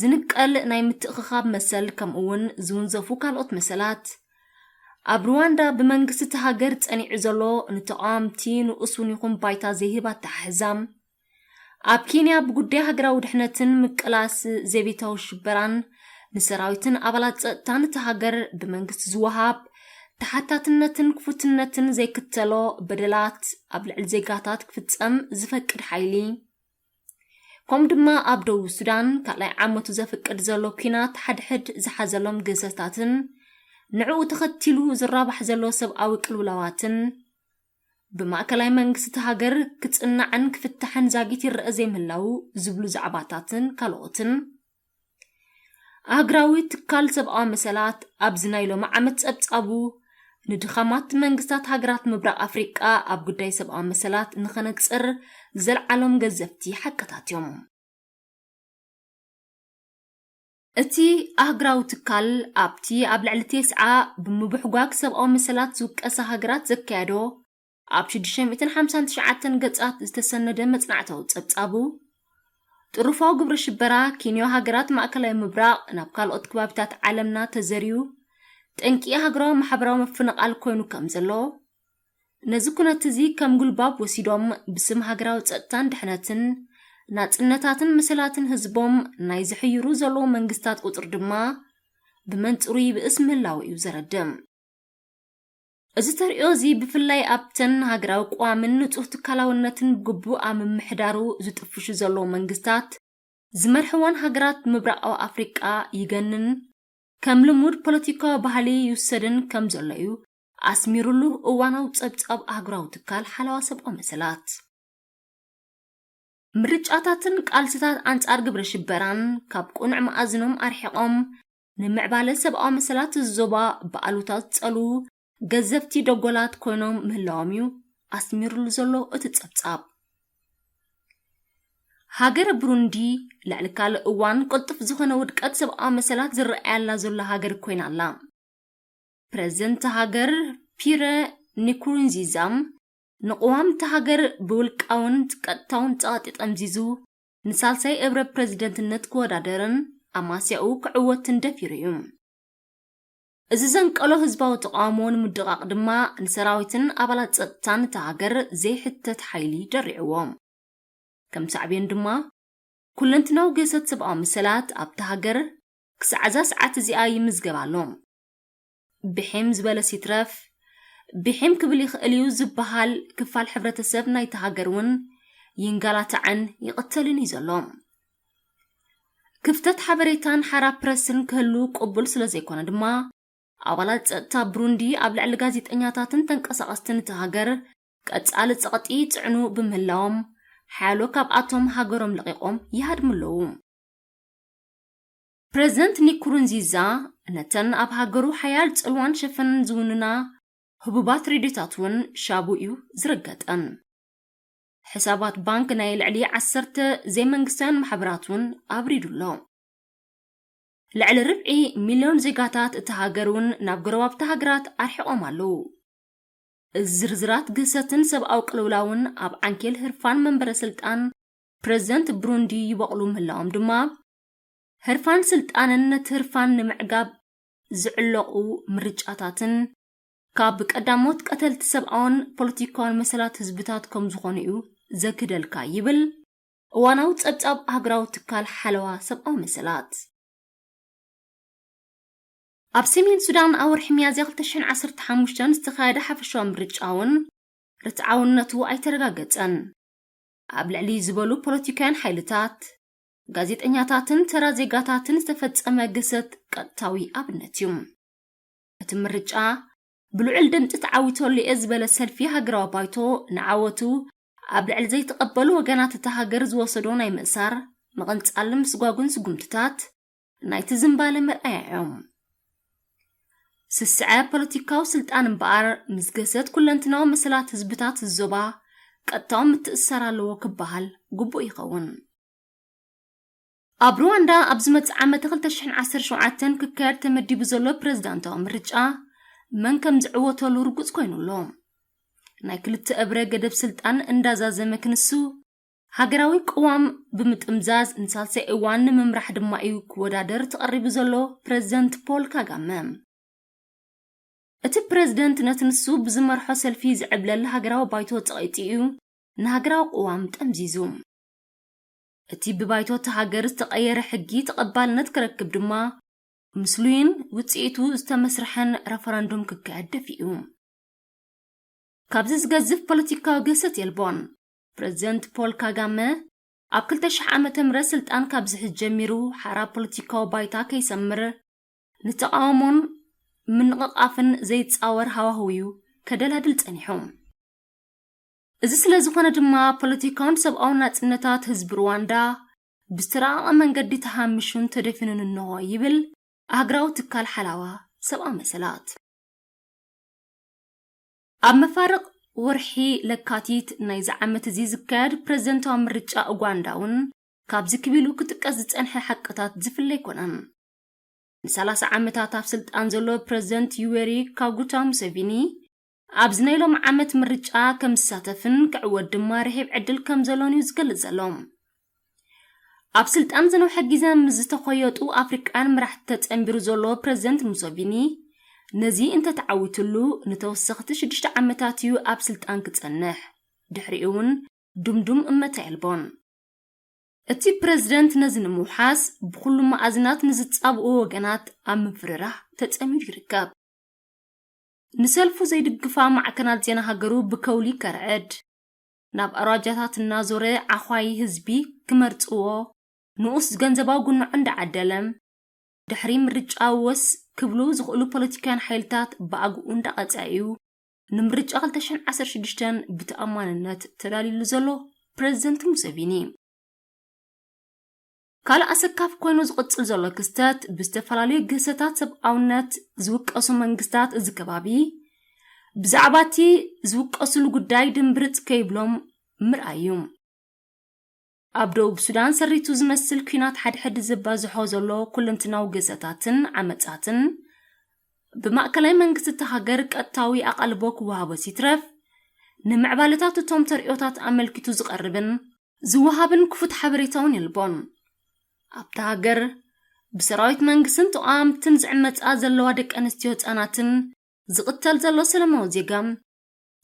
ዝንቀል ናይ ምትእኽኻብ መሰል ከምኡ እውን ዝውንዘፉ ካልኦት መሰላት፣ ኣብ ሩዋንዳ ብመንግስቲ እቲ ሃገር ጸኒዑ ዘሎ ንተቓወምቲ ንኡስ እውን ይኹን ባይታ ዘይህብ ኣተሓሕዛ፣ ኣብ ኬንያ ብጉዳይ ሃገራዊ ድሕነትን ምቅላስ ዘቤታዊ ሽበራን ንሰራዊትን ኣባላት ጸጥታን እታ ሃገር ብመንግስቲ ዝወሃብ ተሓታትነትን ክፉትነትን ዘይክተሎ በደላት ኣብ ልዕሊ ዜጋታት ክፍጸም ዝፈቅድ ሓይሊ፣ ከምኡ ድማ ኣብ ደቡብ ሱዳን ካልኣይ ዓመቱ ዘፍቅድ ዘሎ ኲናት ሓድሕድ ዝሓዘሎም ግህሰታትን ንዕኡ ተኸቲሉ ዝራባሕ ዘሎ ሰብኣዊ ቅልውላዋትን ብማእከላይ መንግስቲ እታ ሃገር ክጽናዕን ክፍታሕን ዛጊት ይረኣ ዘይምህላዉ ዝብሉ ዛዕባታትን ካልኦትን፣ ኣህግራዊ ትካል ሰብኣዊ መሰላት ኣብዚ ናይ ሎሚ ዓመት ጸብጻቡ ንድኻማት መንግስታት ሃገራት ምብራቕ ኣፍሪቃ ኣብ ጉዳይ ሰብኣዊ መሰላት ንኸነጽር ዘልዓሎም ገዘፍቲ ሓቅታት እዮም። እቲ ኣህግራዊ ትካል ኣብቲ ኣብ ልዕሊ ቴስዓ ብምብሕጓግ ሰብኣዊ መሰላት ዝውቀሳ ሃገራት ዘካየዶ ኣብ ሽዱሽተ ሚእትን ሓምሳን ትሽዓተን ገጻት ዝተሰነደ መጽናዕታዊ ጸብጻቡ፣ ጥሩፋዊ ግብረ ሽበራ ኪንዮ ሃገራት ማእከላይ ምብራቕ ናብ ካልኦት ከባቢታት ዓለምና ተዘርዩ ጠንቂ ሃገራዊ ማሕበራዊ ምፍንቓል ኮይኑ ከም ዘሎ፣ ነዚ ኩነት እዚ ከም ጉልባብ ወሲዶም ብስም ሃገራዊ ጸጥታን ድሕነትን ናጽነታትን መሰላትን ህዝቦም ናይ ዝሕይሩ ዘለዉ መንግስታት ቁጽሪ ድማ ብመንጽሩ ይብእስ ምህላዉ እዩ ዘረድእ። እዚ ተርእዮ እዚ ብፍላይ ኣብተን ሃገራዊ ቅዋምን ንጹህ ትካላውነትን ብግቡእ ኣብ ምምሕዳሩ ዝጥፍሹ ዘለዉ መንግስታት ዝመርሕወን ሃገራት ምብራቓዊ ኣፍሪቃ ይገንን ከም ልሙድ ፖለቲካዊ ባህሊ ይውሰድን ከም ዘሎ እዩ ኣስሚሩሉ እዋናዊ ጸብጻብ ኣህጉራዊ ትካል ሓለዋ ሰብኣዊ መሰላት። ምርጫታትን ቃልስታት ኣንጻር ግብረ ሽበራን ካብ ቅኑዕ መኣዝኖም ኣርሒቖም ንምዕባለ ሰብኣዊ መሰላት እዚ ዞባ ብኣሉታ ዝጸልዉ ገዘፍቲ ደጎላት ኮይኖም ምህላዎም እዩ ኣስሚሩሉ ዘሎ እቲ ጸብጻብ። ሃገረ ብሩንዲ ልዕሊ ካልእ እዋን ቅልጡፍ ዝኾነ ውድቀት ሰብኣዊ መሰላት ዝረኣያላ ዘሎ ሃገር ኮይና ኣላ። ፕረዚደንት ሃገር ፒረ ኒኩሩንዚዛ ንቅዋም እታ ሃገር ብውልቃውን ቀጥታውን ጸቕጢ ጠምዚዙ ንሳልሳይ እብረ ፕረዚደንትነት ክወዳደርን ኣማስያኡ ክዕወትን ደፊሩ እዩ። እዚ ዘንቀሎ ህዝባዊ ተቓውሞ ንምድቓቕ ድማ ንሰራዊትን ኣባላት ጸጥታን እታ ሃገር ዘይሕተት ሓይሊ ደሪዕዎ። ከም ሳዕቤን ድማ ኩለንትናዊ ግህሰት ሰብኣዊ መሰላት ኣብታ ሃገር ክሳዕ እዛ ሰዓት እዚኣ ይምዝገብ ኣሎ። ብሒም ዝበለስ ይትረፍ ብሒም ክብል ይኽእል እዩ ዝበሃል ክፋል ሕብረተሰብ ናይታ ሃገር እውን ይንገላታዕን ይቕተልን እዩ ዘሎ። ክፍተት ሓበሬታን ሓራ ፕረስን ክህሉ ቅቡል ስለ ዘይኮነ ድማ ኣባላት ጸጥታ ብሩንዲ ኣብ ልዕሊ ጋዜጠኛታትን ተንቀሳቐስትን እቲ ሃገር ቀጻሊ ጸቕጢ ይጽዕኑ ብምህላዎም ሓያሎ ካብኣቶም ሃገሮም ለቒቖም ይሃድሙ ኣለዉ። ፕረዚደንት ኒኩሩንዚዛ ነተን ኣብ ሃገሩ ሓያል ጽልዋን ሸፈንን ዝውንና ህቡባት ሬድዮታት እውን ሻቡ እዩ ዝረገጠን። ሕሳባት ባንክ ናይ ልዕሊ ዓሰርተ ዘይመንግስታውያን ማሕበራት እውን ኣብሪዱ ኣሎ። ልዕሊ ርብዒ ሚልዮን ዜጋታት እታ ሃገር እውን ናብ ጎረባብቲ ሃገራት ኣርሒቖም ኣለዉ። እዚ ዝርዝራት ግህሰትን ሰብኣዊ ቅልውላውን ኣብ ዓንኬል ህርፋን መንበረ ስልጣን ፕረዚደንት ብሩንዲ ይበቕሉ ምህላዎም ድማ፣ ህርፋን ስልጣንን ነቲ ህርፋን ንምዕጋብ ዝዕለቑ ምርጫታትን ካብ ቀዳሞት ቀተልቲ ሰብኣውን ፖለቲካውን መሰላት ህዝብታት ከም ዝኾኑ እዩ ዘክደልካ ይብል እዋናዊ ጸብጻብ ሃገራዊ ትካል ሓለዋ ሰብኣዊ መሰላት። ኣብ ሰሜን ሱዳን ኣብ ወርሒ ሚያዝያ ክልተ ሽሕን ዓሰርተ ሓሙሽተን ዝተኻየደ ሓፈሻዊ ምርጫ እውን ርትዓውነቱ ኣይተረጋገጸን። ኣብ ልዕሊ ዝበሉ ፖለቲካውያን ሓይልታት፣ ጋዜጠኛታትን ተራ ዜጋታትን ዝተፈጸመ ግህሰት ቀጥታዊ ኣብነት እዩ። እቲ ምርጫ ብልዑል ድምጺ ተዓዊተሉ እየ ዝበለ ሰልፊ ሃገራዊ ባይቶ ንዓወቱ ኣብ ልዕሊ ዘይተቐበሉ ወገናት እታ ሃገር ዝወሰዶ ናይ ምእሳር፣ ምቕንጻልን ምስጓጉን ስጉምትታት ናይቲ ዝንባለ መርኣያ እዮም። ስስዐ ፖለቲካዊ ስልጣን እምበኣር ምስ ግህሰት ኩለንትናዊ መሰላት ህዝብታት ዞባ ቀጥታዊ ምትእስሳር ኣለዎ ክበሃል ግቡእ ይኸውን። ኣብ ሩዋንዳ ኣብ ዝመጽእ ዓመት ክልተ ሽሕን ዓሰርተ ሸውዓተን ክካየድ ተመዲቡ ዘሎ ፕረዚዳንታዊ ምርጫ መን ከም ዝዕወተሉ ርጉጽ ኮይኑ ኣሎ። ናይ ክልተ እብረ ገደብ ስልጣን እንዳዛዘመ ክንሱ፣ ሃገራዊ ቅዋም ብምጥምዛዝ ንሳልሳይ እዋን ንምምራሕ ድማ እዩ ክወዳደር ተቐሪቡ ዘሎ ፕረዚደንት ፖል ካጋመ። እቲ ፕረዚደንት ነቲ ንሱ ብዝመርሖ ሰልፊ ዝዕብለል ሃገራዊ ባይቶ ጸቒጡ እዩ ንሃገራዊ ቅዋም ጠምዚዙ። እቲ ብባይቶ እታ ሃገር ዝተቐየረ ሕጊ ተቐባልነት ክረክብ ድማ ምስሉይን ውጽኢቱ ዝተመስርሐን ረፈረንዱም ክካየድ ደፊኡ። ካብዚ ዝገዝፍ ፖለቲካዊ ግህሰት የልቦን። ፕረዚደንት ፖል ካጋመ ኣብ ክልተ ሽሕ ዓመተ ምህረት ስልጣን ካብ ዝሕዝ ጀሚሩ ሓራ ፖለቲካዊ ባይታ ከይሰምር ንተቓውሞን ምንቕቓፍን ዘይጻወር ሃዋህው እዩ ከደላድል ጸኒሑ። እዚ ስለ ዝኾነ ድማ ፖለቲካውን ሰብኣውን ናጽነታት ህዝቢ ሩዋንዳ ብዝተራቐቐ መንገዲ ተሃሚሹን ተደፊኑን እንሆ ይብል ኣህግራዊ ትካል ሓላዋ ሰብኣዊ መሰላት። ኣብ መፋርቕ ወርሒ ለካቲት ናይዚ ዓመት እዚ ዝካየድ ፕረዚደንታዊ ምርጫ ኡጋንዳ እውን ካብዚ ክቢሉ ክጥቀስ ዝጸንሐ ሓቅታት ዝፍለ ኣይኮነን። ንሰላሳ ዓመታት ኣብ ስልጣን ዘሎ ፕረዚደንት ዩዌሪ ካጉታ ሙሴቪኒ ኣብዚ ናይ ሎም ዓመት ምርጫ ከም ዝሳተፍን ክዕወት ድማ ርሒብ ዕድል ከም ዘሎን እዩ ዝገልጽ ዘሎ። ኣብ ስልጣን ዝነውሐ ግዜ ምስ ዝተኾየጡ ኣፍሪቃውያን መራሕቲ ተጸንቢሩ ዘሎ ፕረዚደንት ሙሶቪኒ ነዚ እንተተዓዊትሉ ንተወሰኽቲ ሽዱሽተ ዓመታት እዩ ኣብ ስልጣን ክጸንሕ። ድሕሪኡ እውን ዱምዱም እመታ የልቦን። እቲ ፕረዚደንት ነዚ ንምውሓስ ብኹሉ መኣዝናት ንዝጻብኡ ወገናት ኣብ ምፍርራህ ተጸሚዱ ይርከብ። ንሰልፉ ዘይድግፋ ማዕከናት ዜና ሃገሩ ብከውሊ ከርዕድ፣ ናብ ኣውራጃታት እናዞረ ዓዃይ ህዝቢ ክመርጽዎ ንኡስ ገንዘባዊ ጉንዖ እንዳዓደለ፣ ድሕሪ ምርጫ ወስ ክብሉ ዝኽእሉ ፖለቲካውያን ሓይልታት ብኣግኡ እንዳቐጸዐ እዩ ንምርጫ ክልተ ሽሕን ዓሰርተ ሽዱሽተን ብተኣማንነት ተዳልዩሉ ዘሎ ፕረዚደንት ሙሰቪኒ። ካልእ ኣሰካፊ ኮይኑ ዝቕጽል ዘሎ ክስተት ብዝተፈላለዩ ግህሰታት ሰብኣውነት ዝውቀሱ መንግስታት እዚ ከባቢ ብዛዕባ እቲ ዝውቀሱሉ ጉዳይ ድምብርጽ ከይብሎም ምርኣይ እዩ። ኣብ ደቡብ ሱዳን ሰሪቱ ዝመስል ኲናት ሓድሕድ ዝባዝሖ ዘሎ ኩለንትናዊ ግህሰታትን ዓመጻትን ብማእከላይ መንግስቲ እታ ሃገር ቀጥታዊ ኣቓልቦ ክወሃቦ ሲትረፍ ንምዕባለታት እቶም ተርእዮታት ኣመልኪቱ ዝቐርብን ዝወሃብን ክፉት ሓበሬታውን የልቦን። ኣብታ ሃገር ብሰራዊት መንግስትን ተቓወምትን ዝዕመጻ ዘለዋ ደቂ ኣንስትዮ ህጻናትን ዝቕተል ዘሎ ሰላማዊ ዜጋ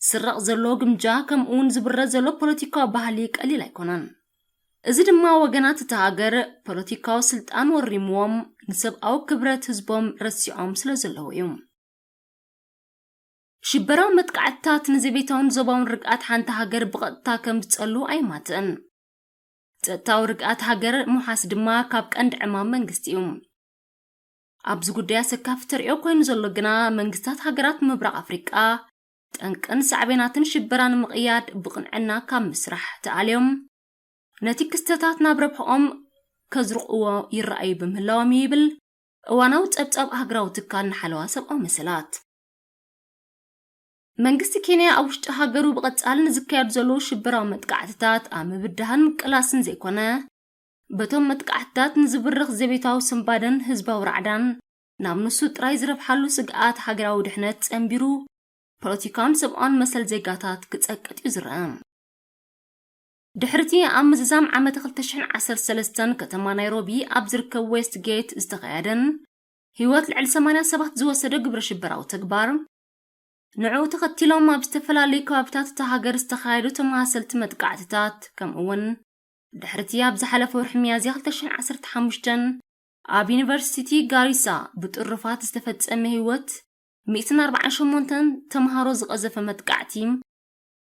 ዝስረቕ ዘሎ ግምጃ ከምኡውን ዝብረ ዘሎ ፖለቲካዊ ባህሊ ቀሊል ኣይኮነን። እዚ ድማ ወገናት እታ ሃገር ፖለቲካዊ ስልጣን ወሪምዎም ንሰብኣዊ ክብረት ህዝቦም ረሲዖም ስለ ዘለዉ እዩ። ሽበራዊ መጥቃዕትታት ንዘቤታውን ዞባውን ርግኣት ሓንቲ ሃገር ብቐጥታ ከም ዝጸሉ ኣይማትእን። ጸጥታዊ ርግኣት ሃገር ምውሓስ ድማ ካብ ቀንዲ ዕማም መንግስቲ እዩ። ኣብዚ ጉዳይ ኣሰካፊ ተርእዮ ኮይኑ ዘሎ ግና መንግስታት ሃገራት ምብራቕ ኣፍሪቃ ጠንቅን ሳዕቤናትን ሽበራ ንምቕያድ ብቕንዕና ካብ ምስራሕ ተኣልዮም ነቲ ክስተታት ናብ ረብሕኦም ከዝርቕዎ ይረኣዩ ብምህላዎም እዩ ይብል እዋናዊ ጸብጻብ ሃገራዊ ትካል ንሓለዋ ሰብኣዊ መሰላት። መንግስቲ ኬንያ ኣብ ውሽጢ ሃገሩ ብቐጻሊ ንዝካየዱ ዘለዉ ሽበራዊ መጥቃዕትታት ኣብ ምብዳህን ምቅላስን ዘይኮነ፣ በቶም መጥቃዕትታት ንዝብርኽ ዘቤታዊ ስንባደን ህዝባዊ ራዕዳን ናብ ንሱ ጥራይ ዝረብሓሉ ስግኣት ሃገራዊ ድሕነት ጸንቢሩ፣ ፖለቲካን ሰብኣውን መሰል ዜጋታት ክጸቅጥ እዩ ዝረአ። ድሕሪቲ ኣብ ምዝዛም ዓመት ክልተ ሽሕን ዓሰርተ ሰለስተን ከተማ ናይሮቢ ኣብ ዝርከብ ዌስት ጌት ዝተኻየደን ህይወት ልዕሊ ሰማንያ ሰባት ዝወሰደ ግብረ ሽበራዊ ተግባር፣ ንዕኡ ተኸቲሎም ኣብ ዝተፈላለዩ ከባብታት እታ ሃገር ዝተኻየዱ ተመሳሰልቲ መጥቃዕትታት፣ ከምኡ እውን ድሕሪቲ ኣብ ዝሓለፈ ወርሒ ሚያዝያ ክልተ ሽሕን ዓሰርተ ሓሙሽተን ኣብ ዩኒቨርሲቲ ጋሪሳ ብጥሩፋት ዝተፈጸመ ህይወት ሚእትን ኣርባዓን ሸሞንተን ተምሃሮ ዝቐዘፈ መጥቃዕቲ፣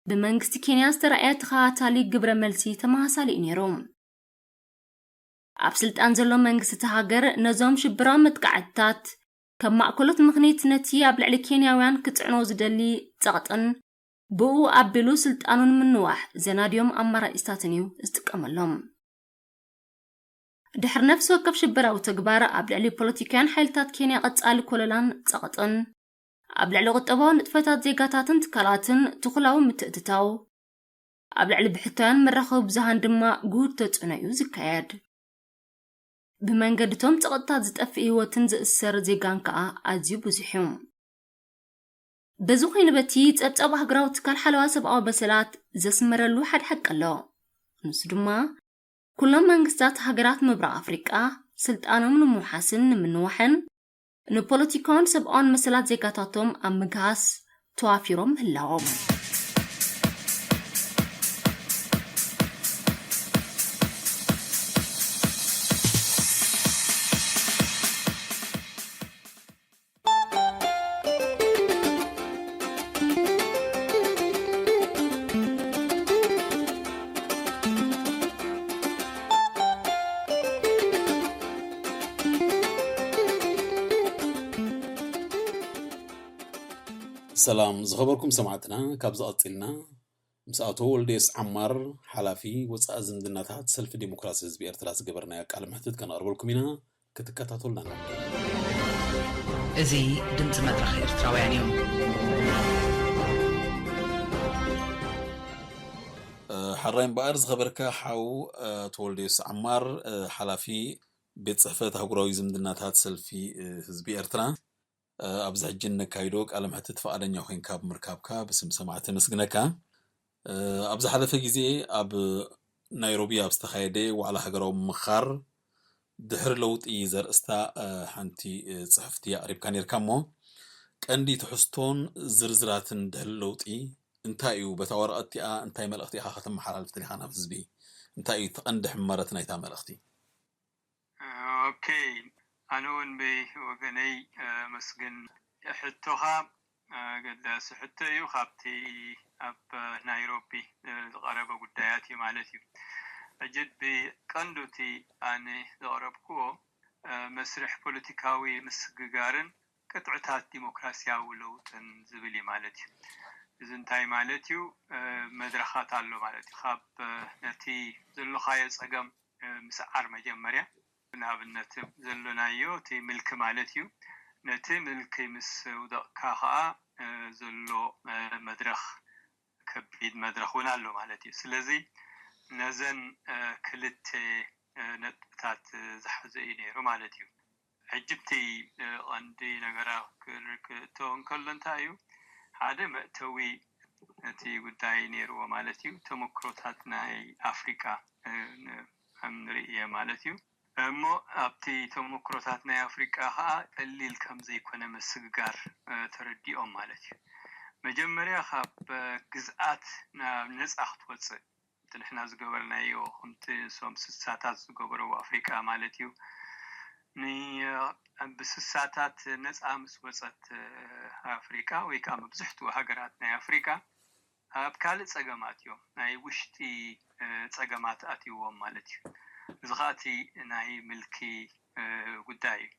ብመንግስቲ ኬንያ ዝተራእየ ተኸታታሊ ግብረ መልሲ ተመሳሳሊ እዩ ነይሩ። ኣብ ስልጣን ዘሎ መንግስቲ እታ ሃገር ነዞም ሽበራዊ መጥቃዕትታት ከም ማእከሎት ምኽንያት ነቲ ኣብ ልዕሊ ኬንያውያን ክጽዕኖ ዝደሊ ጸቕጥን ብኡ ኣቢሉ ስልጣኑ ንምንዋሕ ዘናድዮም ኣማራጺታትን እዩ ዝጥቀመሎም። ድሕሪ ነፍሲ ወከፍ ሽበራዊ ተግባር ኣብ ልዕሊ ፖለቲካውያን ሓይልታት ኬንያ ቀጻሊ ኮለላን ጸቕጥን፣ ኣብ ልዕሊ ቁጠባዊ ንጥፈታት ዜጋታትን ትካላትን ትኹላዊ ምትእትታው፣ ኣብ ልዕሊ ብሕታውያን መራኸቢ ብዙሃን ድማ ግሁድ ተጽዕኖ እዩ ዝካየድ። ብመንገድቶም ጸቕጥታት ዝጠፍእ ህይወትን ዝእሰር ዜጋን ከኣ ኣዝዩ ብዙሕ እዩ። በዚ ኮይኑ በቲ ጸብጻብ ኣህጉራዊ ትካል ሓለዋ ሰብኣዊ መሰላት ዘስመረሉ ሓደ ሓቂ ኣሎ። ንሱ ድማ ኩሎም መንግስታት ሃገራት ምብራቕ ኣፍሪቃ ስልጣኖም ንምውሓስን ንምንዋሕን ንፖለቲካውን ሰብኣውን መሰላት ዜጋታቶም ኣብ ምግሃስ ተዋፊሮም ምህላዎም። ሰላም ዝኸበርኩም ሰማዕትና፣ ካብዚ ቀጺልና ምስ ኣቶ ወልደየስ ዓማር፣ ሓላፊ ወጻኢ ዝምድናታት ሰልፊ ዴሞክራሲ ህዝቢ ኤርትራ ዝገበርናዮ ቃለ መሕትት ከነቕርበልኩም ኢና። ክትከታተሉና ንዕድም። እዚ ድምፂ መድረኽ ኤርትራውያን እዩ። እ፣ ሓራይ እምበኣር ዝኸበርካ ሓው፣ እ፣ ኣቶ ወልደየስ ዓማር፣ እ፣ ሓላፊ ቤት ጽሕፈት ኣህጉራዊ ዝምድናታት ሰልፊ፣ እ፣ ህዝቢ ኤርትራ፣ እ፣ ኣብዚ ሕጂ እነካይዶ ቃለ መሕትት ፍቓደኛ ኮይንካ ብምርካብካ ብስም ሰማዕቲ የመስግነካ። እ፣ ኣብ ዝሓለፈ ግዜ ኣብ ናይሮቢ ኣብ ዝተኻየደ ዋዕላ ሃገራዊ ምምኻር ድሕሪ ለውጢ ዘርእስታ፣ እ፣ ሓንቲ፣ እ፣ ጽሕፍቲ ኣቕሪብካ ነይርካ እሞ፣ ቀንዲ ትሕዝቶን ዝርዝራትን ድሕሪ ለውጢ እንታይ እዩ? በታ ወረቐት እቲኣ እንታይ መልእኽቲ ኢኻ ከተመሓላልፍ ደሊኻ ናብ ህዝቢ? እንታይ እዩ እቲ ቀንዲ ሕመረት ናይታ መልእኽቲ? ኦኬ፣ ኣነ እውን ብወገነይ፣ እ፣ መስግን ሕቶኻ፣ እ፣ ኣገዳሲ ሕቶ እዩ። ካብቲ ኣብ ናይሮቢ፣ እ፣ ዝቐረበ ጉዳያት እዩ ማለት እዩ። ሕጂ ብቀንዱ እቲ ኣነ ዘቕረብክዎ፣ እ፣ መስርሕ ፖለቲካዊ ምስግጋርን ቅጥዕታት ዲሞክራሲያዊ ለውጥን ዝብል እዩ ማለት እዩ። እዚ እንታይ ማለት እዩ? እ፣ መድረኻት ኣሎ ማለት እዩ። ካብ፣ እ፣ ነቲ ዘለኻዮ ጸገም፣ እ፣ ምስዓር መጀመርያ፣ ንኣብነት ዘሎናዮ እቲ ምልኪ ማለት እዩ። ነቲ ምልኪ ምስ ውደቕካ ኸኣ፣ እ፣ ዘሎ፣ እ፣ መድረኽ፣ ከቢድ መድረኽ እውን ኣሎ ማለት እዩ። ስለዚ ነዘን፣ እ፣ ክልተ፣ እ፣ ነጥብታት ዝሓዘ እዩ ነይሩ ማለት እዩ። ሕጂ እቲ፣ እ፣ ቀንዲ ነገራ ክር-፣ ክእቶ እንከሎ እንታይ እዩ? ሓደ መእተዊ እቲ ጉዳይ ነይርዎ ማለት እዩ። ተመክሮታት ናይ ኣፍሪቃ፣ እ፣ ን-፣ ከም ንርእየ ማለት እዩ። እሞ ኣብቲ ተመክሮታት ናይ ኣፍሪቃ ኸኣ ቀሊል ከም ዘይኮነ ምስግጋር፣ እ፣ ተረዲኦም ማለት እዩ። መጀመርያ ካብ፣ እ፣ ግዝኣት ናብ ነጻ ክትወጽእ፣ እቲ ንሕና ዝገበርናዮ፣ ከምቲ ንሶም ስሳታት ዝገበርዎ ኣፍሪቃ ማለት እዩ። ን-፣ ብስሳታት ነጻ ምስ ወጸት፣ እ፣ ኣፍሪቃ ወይ ከኣ መብዝሕትኡ ሃገራት ናይ ኣፍሪቃ ኣብ ካልእ ጸገማት እዮም፣ ናይ ውሽጢ፣ እ፣ ጸገማት ኣትይዎም ማለት እዩ። እዚ ኸኣ እቲ ናይ ምልኪ፣ እ፣ ጉዳይ እዩ።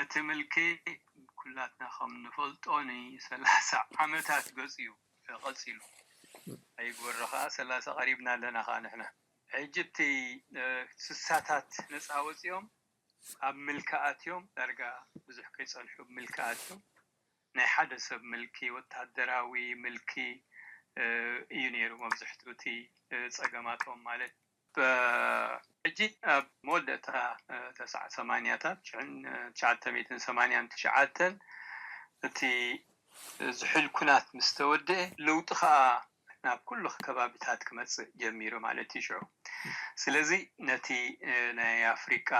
እቲ ምልኪ ኩላትና ከም ንፈልጦ ንሰላሳ ዓመታት ገጹ እዩ ቀጺሉ። ኣይግበሮ ኸኣ ሰላሳ ቀሪብና ኣለና ኸኣ ንሕና። ሕጂ እቲ፣ እ፣ ስሳታት ነጻ ወጺኦም ኣብ ምልኪ ኣትዮም፣ ዳርጋ ብዙሕ ከይጸንሑ ኣብ ምልኪ ኣትዮም። ናይ ሓደ ሰብ ምልኪ፣ ወታደራዊ ምልኪ እዩ ነይሩ መብዝሕትኡ እቲ ጸገማቶም ማለት። ሕጂ ኣብ መወዳእታ ተስዓ ሰማንያታት ሽሕን ትሽዓተ ሚእትን ሰማንያን ትሽዓተን እቲ ዝሑል ኩናት ምስ ተወደአ፣ ለውጢ ከኣ ናብ ኩሉ ከባቢታት ክመጽእ ጀሚሩ ማለት እዩ ሽዑ። ስለዚ ነቲ ናይ ኣፍሪቃ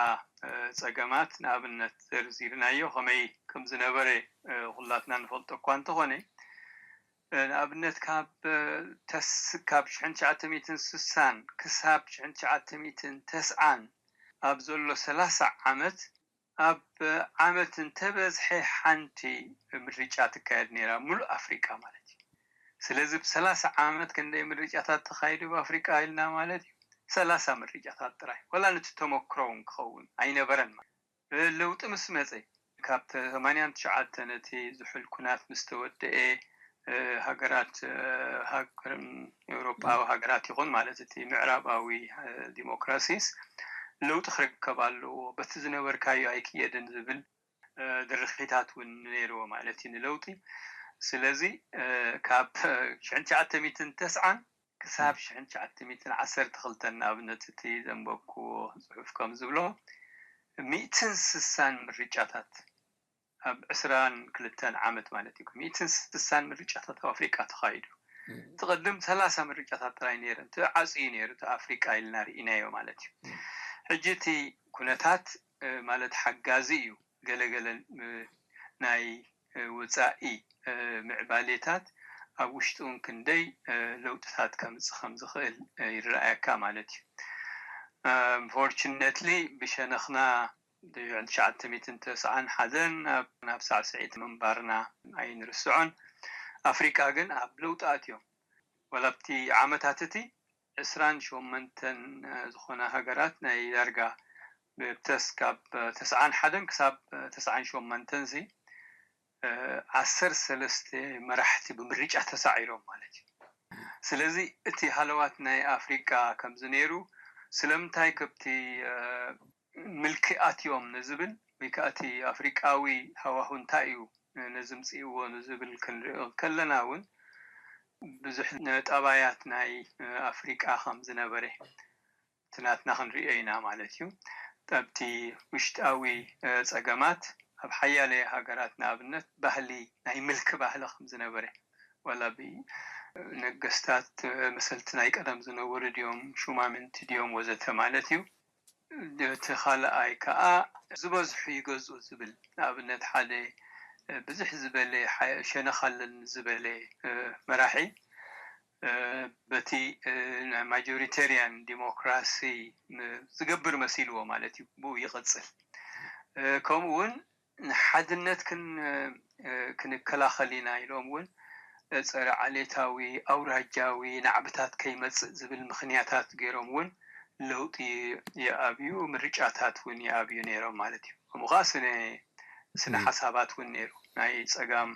ጸገማት ንኣብነት ዘርዚርናዮ ከመይ ከም ዝነበረ ኩላትና ንፈልጦ እኳ እንተኾነ፣ ንኣብነት ካብ ተስ ካብ ሽሕን ትሽዓተ ሚእትን ስሳን ክሳብ ሽሕን ትሽዓተ ሚእትን ተስዓን ኣብ ዘሎ ሰላሳ ዓመት፣ ኣብ ዓመት እንተበዝሐ ሓንቲ ምርጫ ትካየድ ነይራ፣ ሙሉእ ኣፍሪቃ ማለት እዩ። ስለዚ ብ ሰላሳ ዓመት ክንደይ ምርጫታት ተኻይዱ ብ ኣፍሪቃ ኢልና ማለት እዩ? ሰላሳ ምርጫታት ጥራይ። ወላ ነቲ ተመክሮ እውን ክኸውን ኣይነበረን ማለት። ለውጢ ምስ መጸ፣ ካብ ሰማንያን ትሽዓተን እቲ ዝሑል ኩናት ምስ ተወደኤ፣ ሃገራት ሃገርን ኤውሮጳዊ ሃገራት ይኹን ማለት እቲ ምዕራባዊ ዲሞክራሲስ ለውጢ ክርከብ ኣለዎ፣ በቲ ዝነበርካዮ ኣይክየድን ዝብል ድርኺታት እውን ነይርዎ ማለት እዩ ንለውጢ። ስለዚ ካብ ሽሕን ትሽዓተ ሚእትን ተስዓን ክሳብ ሽሕን ትሽዓተ ሚእትን ዓሰርተ ክልተን ንኣብነት እቲ ዘንበብክዎ ጽሑፍ ከም ዝብሎ፣ ሚእትን ስሳን ምርጫታት ኣብ ዕስራን ክልተን ዓመት ማለት እዩ። ሚእትን ስሳን ምርጫታት ኣብ ኣፍሪቃ ተኻይዱ። እቲ ቅድም ሰላሳ ምርጫታት ጥራይ ነይሩ፣ እቲ ዓጽዩ ነይሩ፣ እቲ ኣፍሪቃ ኢልና ርኢናዮ ማለት እዩ። ሕጂ እቲ ኩነታት ማለት ሓጋዚ እዩ። ገለገለ ናይ ወጻኢ ምዕባሌታት ኣብ ውሽጢ እውን ክንደይ ለውጥታት ከምጽእ ከም ዝኽእል ይረኣየካ ማለት እዩ። Fortunately ብሸነኽና ትሽዓተ ሚእትን ተስዓን ሓደን ናብ ሳዕስዒት ምንባርና ኣይንርስዖን። ኣፍሪቃ ግን ኣብ ለውጢ ኣትዮም። ወላ ኣብቲ ዓመታት እቲ ዕስራን ሸሞንተን ዝኾና ሃገራት ናይ ዳርጋ ብተስ ካብ ተስዓን ሓደን ክሳብ ተስዓን ሸሞንተን ሲ ዓሰርተ ሰለስተ መራሕቲ ብምርጫ ተሳዒሮም ማለት እዩ። ስለዚ እቲ ሃለዋት ናይ ኣፍሪቃ ከምዚ ነይሩ ስለምንታይ ከብቲ ምልኪ ኣትዮም ንዝብል ወይ ከዓ እቲ ኣፍሪቃዊ ሃዋሁ እንታይ እዩ ነዚ ምፅእዎ ንዝብል ክንሪኦ ከለና እውን ብዙሕ ጠባያት ናይ ኣፍሪቃ ከም ዝነበረ እቲ ናትና ክንሪኦ ኢና ማለት እዩ። ኣብቲ ውሽጣዊ ፀገማት ኣብ ሓያለ ሃገራት ንኣብነት ባህሊ ናይ ምልኪ ባህሊ ከም ዝነበረ ዋላ ብነገስታት መሰልቲ ናይ ቀደም ዝነበሩ ድዮም ሹማምንቲ ድዮም ወዘተ ማለት እዩ። እቲ ካልኣይ ከዓ ዝበዝሑ ይገዝኡ ዝብል ንኣብነት ሓደ ብዙሕ ዝበለ ሸነኽ ኣለኒ ዝበለ መራሒ በቲ ናይ ማጆሪተሪያን ዲሞክራሲ ዝገብር መሲልዎ ማለት እዩ ብኡ ይቕፅል። ከምኡ እውን ንሓድነት ክንከላኸል ኢና ኢሎም እውን ፀረ ዓሌታዊ ኣውራጃዊ ናዕብታት ከይመፅእ ዝብል ምኽንያታት ገይሮም እውን ለውጢ ይኣብዩ፣ ምርጫታት እውን ይኣብዩ ነይሮም ማለት እዩ። ከምኡ ከዓ ስነ ስነ ሓሳባት እውን ነይሩ ናይ ፀጋም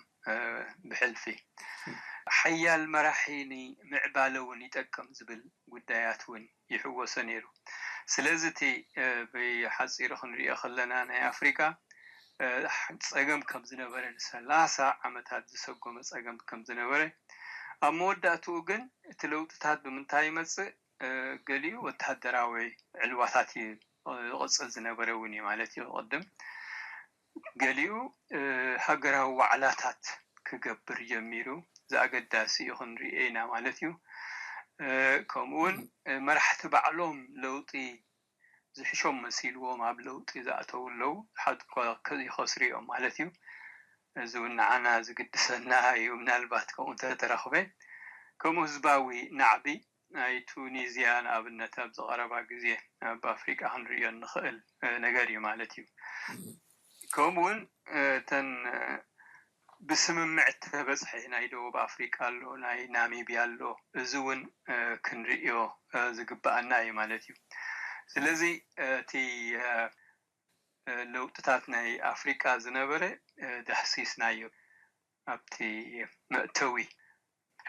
ብሕልፊ ሓያል መራሒ ንምዕባለ እውን ይጠቅም ዝብል ጉዳያት እውን ይሕወሶ ነይሩ። ስለዚ እቲ ብሓፂሩ ክንሪኦ ከለና ናይ ኣፍሪካ ፀገም ከም ዝነበረ ንሰላሳ ዓመታት ዝሰጎመ ፀገም ከም ዝነበረ ኣብ መወዳእትኡ ግን እቲ ለውጥታት ብምንታይ ይመፅእ? ገሊኡ ወተሃደራዊ ዕልዋታት እዩ ዝቕፅል ዝነበረ እውን እዩ ማለት እዩ። ቅድም ገሊኡ ሃገራዊ ዋዕላታት ክገብር ጀሚሩ። እዚ ኣገዳሲ እዩ ክንሪኦ ኢና ማለት እዩ። ከምኡውን መራሕቲ ባዕሎም ለውጢ ዝሕሾም መሲልዎም ኣብ ለውጢ ዝኣተው ኣለዉ። ሓድኳ ይኸስሩ እዮም ማለት እዩ። እዚ እውን ንዓና ዝግድሰና እዩ። ምናልባት ከምኡ እንተተረኽበ ከምኡ ህዝባዊ ናዕቢ ናይ ቱኒዝያ ንኣብነት ኣብዚ ቀረባ ግዜ ኣብ ኣፍሪቃ ክንርእዮ እንኽእል ነገር እዩ ማለት እዩ። ከምኡ እውን እተን ብስምምዕ ተበፅሐ ናይ ደቡብ ኣፍሪቃ ኣሎ፣ ናይ ናሚብያ ኣሎ። እዚ እውን ክንርእዮ ዝግበኣና እዩ ማለት እዩ። ስለዚ እቲ ለውጥታት ናይ ኣፍሪቃ ዝነበረ ዳህሲስናዮ ኣብቲ መእተዊ።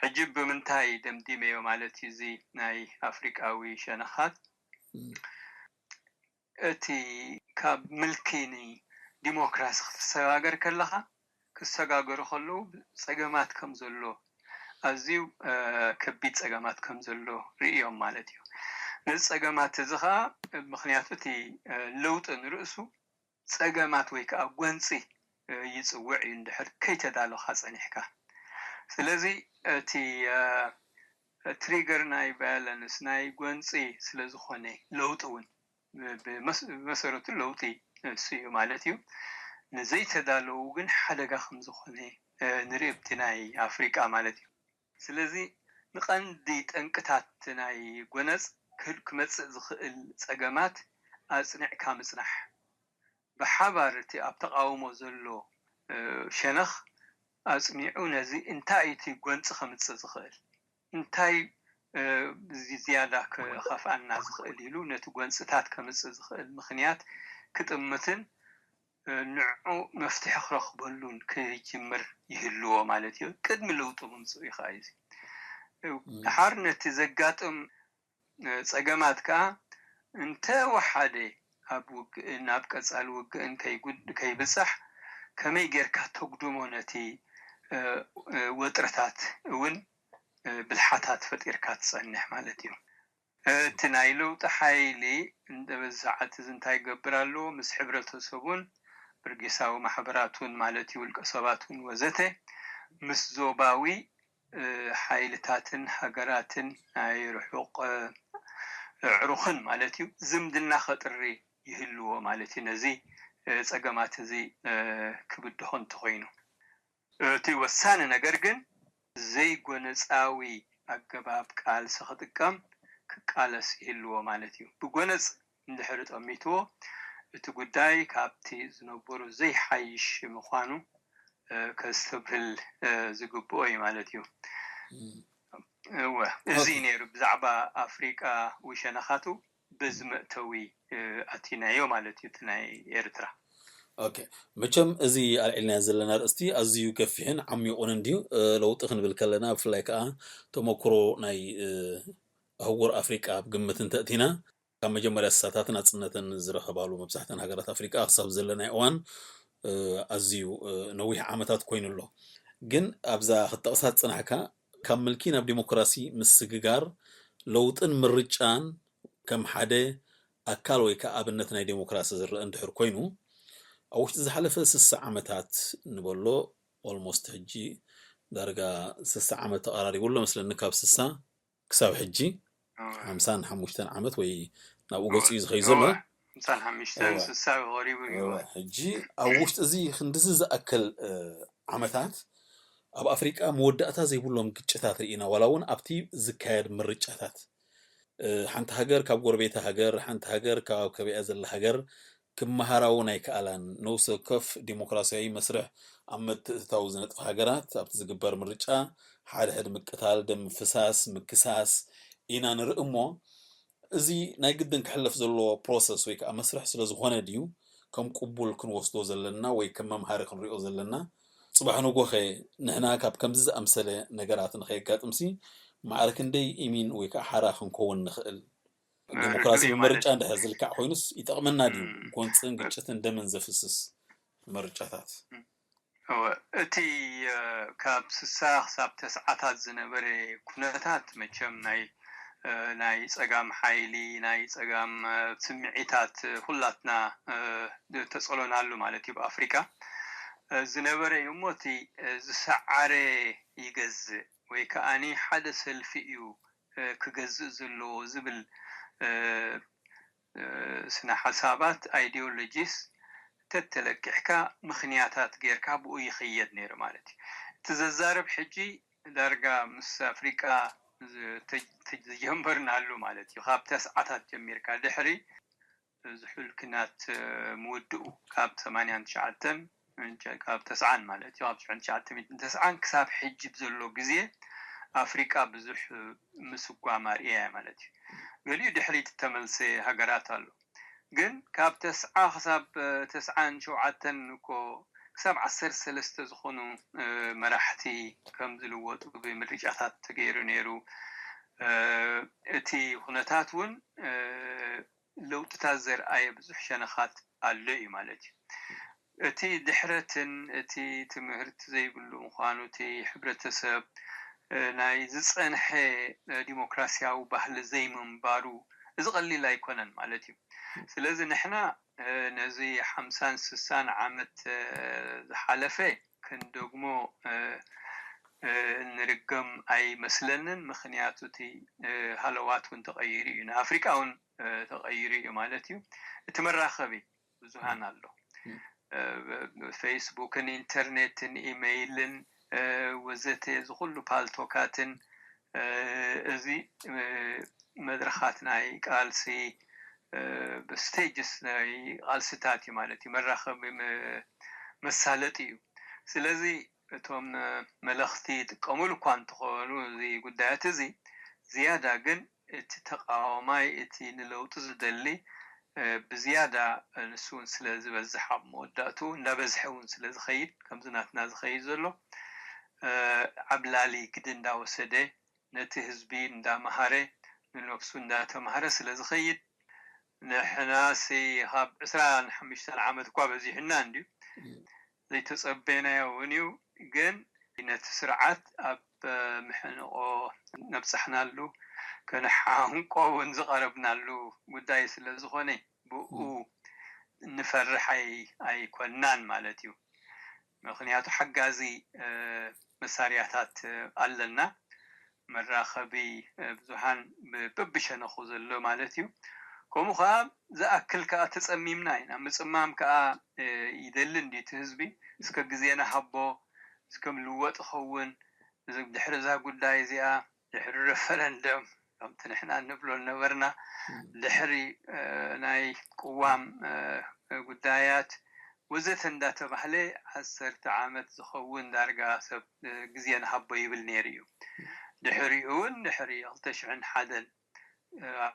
ሕጂ ብምንታይ ደምዲመዮ ማለት እዩ እዚ ናይ ኣፍሪቃዊ ሸነኻት? እቲ ካብ ምልኪ ንዲሞክራሲ ክትሰጋገር ከለኻ ክሰጋገሩ ከለዉ ጸገማት ከም ዘሎ፣ ኣዝዩ ከቢድ ጸገማት ከም ዘሎ ርእዮም ማለት እዩ። ነዚ ጸገማት እዚ ኸዓ፣ ምኽንያቱ እቲ ለውጢ ንርእሱ ጸገማት ወይ ከዓ ጎንፂ ይፅውዕ እዩ፣ እንድሕር ከይተዳለኻ ጸኒሕካ። ስለዚ እቲ ትሪገር ናይ ቫዮለንስ፣ ናይ ጎንፂ ስለ ዝኾነ፣ ለውጢ እውን ብመሰረቱ ለውጢ ንሱ እዩ ማለት እዩ። ንዘይተዳለዉ ግን ሓደጋ ከም ዝኾነ ንርኢ ኣብቲ ናይ ኣፍሪቃ ማለት እዩ። ስለዚ ንቐንዲ ጠንቅታት ናይ ጎነጽ ክመጽእ ዝኽእል ጸገማት ኣጽኒዕካ ምጽናሕ፣ ብሓባር እቲ ኣብ ተቓውሞ ዘሎ ሸነኽ ኣጽኒዑ ነዚ እንታይ እዩ እቲ ጎንጺ ከምጽእ ዝኽእል፣ እንታይ ዝያዳ ክኸፍኣና ዝኽእል ኢሉ ነቲ ጎንጽታት ከምጽእ ዝኽእል ምኽንያት ክጥምትን ንዕኡ መፍትሒ ክረኽበሉን ክጅምር ይህልዎ ማለት እዩ። ቅድሚ ለውጢ ምምፅኡ እዩ ከዓ እዚ። ድሓር ነቲ ዘጋጥም ፀገማት ከዓ እንተወሓደ ኣብ ውግእን ኣብ ቀፃሊ ውግእን ከይብፃሕ ከመይ ጌርካ ተጉድሞ ነቲ ወጥርታት እውን ብልሓታት ፈጢርካ ትፀንሕ ማለት እዩ። እቲ ናይ ለውጢ ሓይሊ በዚ ሰዓት እዚ እንታይ ይገብር ኣሎ? ምስ ሕብረተሰቡን ብርጌሳዊ ማሕበራቱን ማለት እዩ፣ ውልቀ ሰባትን ወዘተ፣ ምስ ዞባዊ ሓይልታትን ሃገራትን ናይ ርሑቕ ኣዕሩኽን ማለት እዩ ዝምድና ከጥሪ ይህልዎ ማለት እዩ። ነዚ ፀገማት እዚ ክብድሆ እንተኾይኑ እቲ ወሳኒ ነገር ግን ዘይጎነጻዊ ኣገባብ ቃልሲ ክጥቀም ክቃለስ ይህልዎ ማለት እዩ። ብጎነጽ እንድሕር ጠሚትዎ እቲ ጉዳይ ካብቲ ዝነበሮ ዘይሓይሽ ምዃኑ ከስተብህል ዝግብኦ እዩ ማለት እዩ። እወ፣ እዚ እዩ ነይሩ ብዛዕባ ኣፍሪቃ ውሸነኻቱ። በዚ መእተዊ ኣቲናዮ ማለት እዩ እቲ ናይ ኤርትራ። ኦኬ፣ መቸም እዚ ኣልዒልናዮ ዘለና ኣርእስቲ ኣዝዩ ገፊሕን ዓሚቑን እንድዩ። ለውጢ ክንብል ከለና ብፍላይ ከዓ ተመክሮ ናይ ኣህጉር ኣፍሪቃ ኣብ ግምት እንተእቲና ካብ መጀመርያ ስሳታት ናፅነተን ዝረኸባሉ መብዛሕተን ሃገራት ኣፍሪቃ ክሳብ ዘለናይ እዋን ኣዝዩ ነዊሕ ዓመታት ኮይኑ ኣሎ። ግን ኣብዛ ክትጠቕሳ ዝፅናሕካ ካብ ምልኪ ናብ ዲሞክራሲ ምስግጋር ለውጥን ምርጫን ከም ሓደ ኣካል ወይ ከዓ ኣብነት ናይ ዴሞክራሲ ዝረአ እንድሕር ኮይኑ ኣብ ውሽጢ ዝሓለፈ ስሳ ዓመታት ንበሎ ኦልሞስት ሕጂ ዳርጋ ስሳ ዓመት ተቐራሪቡ ኣሎ መስለኒ ካብ ስሳ ክሳብ ሕጂ ሓምሳን ሓሙሽተን ዓመት ወይ ናብኡ ገፁ እዩ ዝኸዩ ዘሎ። ሓምሳን ሓሙሽተን ስሳ ቀሪቡ እዩ። ሕጂ ኣብ ውሽጢ እዚ ክንድዚ ዝኣክል ዓመታት ኣብ ኣፍሪቃ መወዳእታ ዘይብሎም ግጭታት ርኢና ዋላ እውን ኣብቲ ዝካየድ ምርጫታት ሓንቲ ሃገር ካብ ጎረቤታ ሃገር ሓንቲ ሃገር ካብ ከቢኣ ዘላ ሃገር ክመሃራ እውን ኣይከኣላን። ነውሲ ወከፍ ዲሞክራሲያዊ መስርሕ ኣብ ምትእትታው ዝነጥፋ ሃገራት ኣብቲ ዝግበር ምርጫ ሓድሕድ ምቅታል፣ ደም ምፍሳስ፣ ምክሳስ ኢና ንርኢ እሞ እዚ ናይ ግድን ክሕለፍ ዘለዎ ፕሮሰስ ወይ ከዓ መስርሕ ስለ ዝኾነ ድዩ ከም ቅቡል ክንወስዶ ዘለና ወይ ከም መምሃሪ ክንሪኦ ዘለና? ፅባሕ ንጎኸ ንሕና ካብ ከምዚ ዝኣምሰለ ነገራት ንኸየጋጥምሲ ማዕረ ክንደይ ኢሚን ወይ ከዓ ሓራ ክንከውን ንኽእል? ዲሞክራሲ ብመርጫ እንድሕር ዝልካዕ ኮይኑስ ይጠቕመና ድዩ? ጎንፅን ግጭትን ደምን ዘፍስስ ምርጫታት። እቲ ካብ ስሳ ክሳብ ተስዓታት ዝነበረ ኩነታት መቸም ናይ ናይ ፀጋም ሓይሊ ናይ ፀጋም ስምዒታት ኩላትና ተፀሎናሉ ማለት እዩ። ብኣፍሪካ ዝነበረ እዩ እሞ እቲ ዝሰዓረ ይገዝእ ወይ ከዓኒ ሓደ ሰልፊ እዩ ክገዝእ ዘለዎ ዝብል ስነ ሓሳባት ኣይዲዮሎጂስ ተተለቂሕካ ምኽንያታት ጌርካ ብኡ ይኽየድ ነይሩ ማለት እዩ። እቲ ዘዛርብ ሕጂ ዳርጋ ምስ ኣፍሪቃ ዝጀመርናሉ ማለት እዩ። ካብ ተስዓታት ጀሚርካ ድሕሪ ዝሑል ኪናት ምውድኡ ካብ ሰማንያን ትሽዓተን ካብ ተስዓን ማለት እዩ ካብ ሽሕን ትሽዓተ ሚእትን ተስዓን ክሳብ ሕጂ ብዘሎ ግዜ ኣፍሪቃ ብዙሕ ምስጓም ኣርእያ ማለት እዩ። ገሊኡ ድሕሪት እተመልሰ ሃገራት ኣሎ። ግን ካብ ተስዓ ክሳብ ተስዓን ሸውዓተን እኮ ክሳብ ዓሰርተ ሰለስተ ዝኾኑ መራሕቲ ከም ዝልወጡ ብምርጫታት ተገይሩ ነይሩ። እቲ ኩነታት እውን ለውጥታት ዘርኣየ ብዙሕ ሸነኻት ኣሎ እዩ ማለት እዩ። እቲ ድሕረትን እቲ ትምህርቲ ዘይብሉ ምዃኑ፣ እቲ ሕብረተሰብ ናይ ዝጸንሐ ዲሞክራሲያዊ ባህሊ ዘይምንባሩ፣ እዚ ቀሊል ኣይኮነን ማለት እዩ። ስለዚ ንሕና ነዚ ሓምሳን ስሳን ዓመት ዝሓለፈ ክንደግሞ ንርገም ኣይመስለንን። ምኽንያቱ እቲ ሃለዋት እውን ተቐይሩ እዩ፣ ንኣፍሪቃ እውን ተቐይሩ እዩ ማለት እዩ። እቲ መራኸቢ ብዙሃን ኣሎ። ፌስቡክን ኢንተርኔትን ኢመይልን ወዘተ፣ እዚ ኩሉ ፓልቶካትን፣ እዚ መድረኻት ናይ ቃልሲ፣ ስቴጅስ ናይ ቃልስታት እዩ ማለት እዩ። መራኸቢ መሳለጢ እዩ። ስለዚ እቶም መለኽቲ ይጥቀሙሉ እኳ እንተኾኑ እዚ ጉዳያት እዚ፣ ዝያዳ ግን እቲ ተቃዋማይ፣ እቲ ንለውጢ ዝደሊ ብዝያዳ ንሱ እውን ስለ ዝበዝሕ፣ ኣብ መወዳእቱ እንዳበዝሐ እውን ስለ ዝኸይድ፣ ከምዚ ናትና ዝኸይድ ዘሎ ዓብላሊ ግዲ እንዳወሰደ፣ ነቲ ህዝቢ እንዳመሃረ፣ ንነብሱ እንዳተማሃረ ስለ ዝኸይድ፣ ንሕናሲ ካብ ዕስራን ሓሙሽተን ዓመት እኳ በዚሑና እንድዩ። ዘይተጸበናዮ እውን እዩ። ግን ነቲ ስርዓት ኣብ ምሕንቆ ነብጻሕናሉ፣ ከነሓንቆ እውን ዝቐረብናሉ ጉዳይ ስለ ዝኾነ፣ ብኡ ንፈርሕ ኣይ-፣ ኣይኮናን ማለት እዩ። ምኽንያቱ ሓጋዚ መሳርያታት ኣለና። መራኸቢ ብዙሃን ብ-፣ በብሸነኹ ዘሎ ማለት እዩ። ከምኡ ከኣ ዝኣክል ከኣ ተጸሚምና ኢና። ምጽማም ከኣ ይደሊ እንድዩ እቲ ህዝቢ። እስከ ግዜና ሃቦ፣ እስከ ልወጥ ይኸውን፣ እዚ ድሕሪ እዛ ጉዳይ እዚኣ፣ ድሕሪ ረፈረንደም፣ ከምቲ ንሕና እንብሎ ነበርና፣ ድሕሪ ናይ ቅዋም ጉዳያት ወዘተ እንዳተባህለ ዓሰርተ ዓመት ዝኸውን ዳርጋ ሰብ ግዜ ንሃቦ ይብል ነይሩ እዩ። ድሕሪኡ እውን ድሕሪ ክልተ ሽሕን ሓደን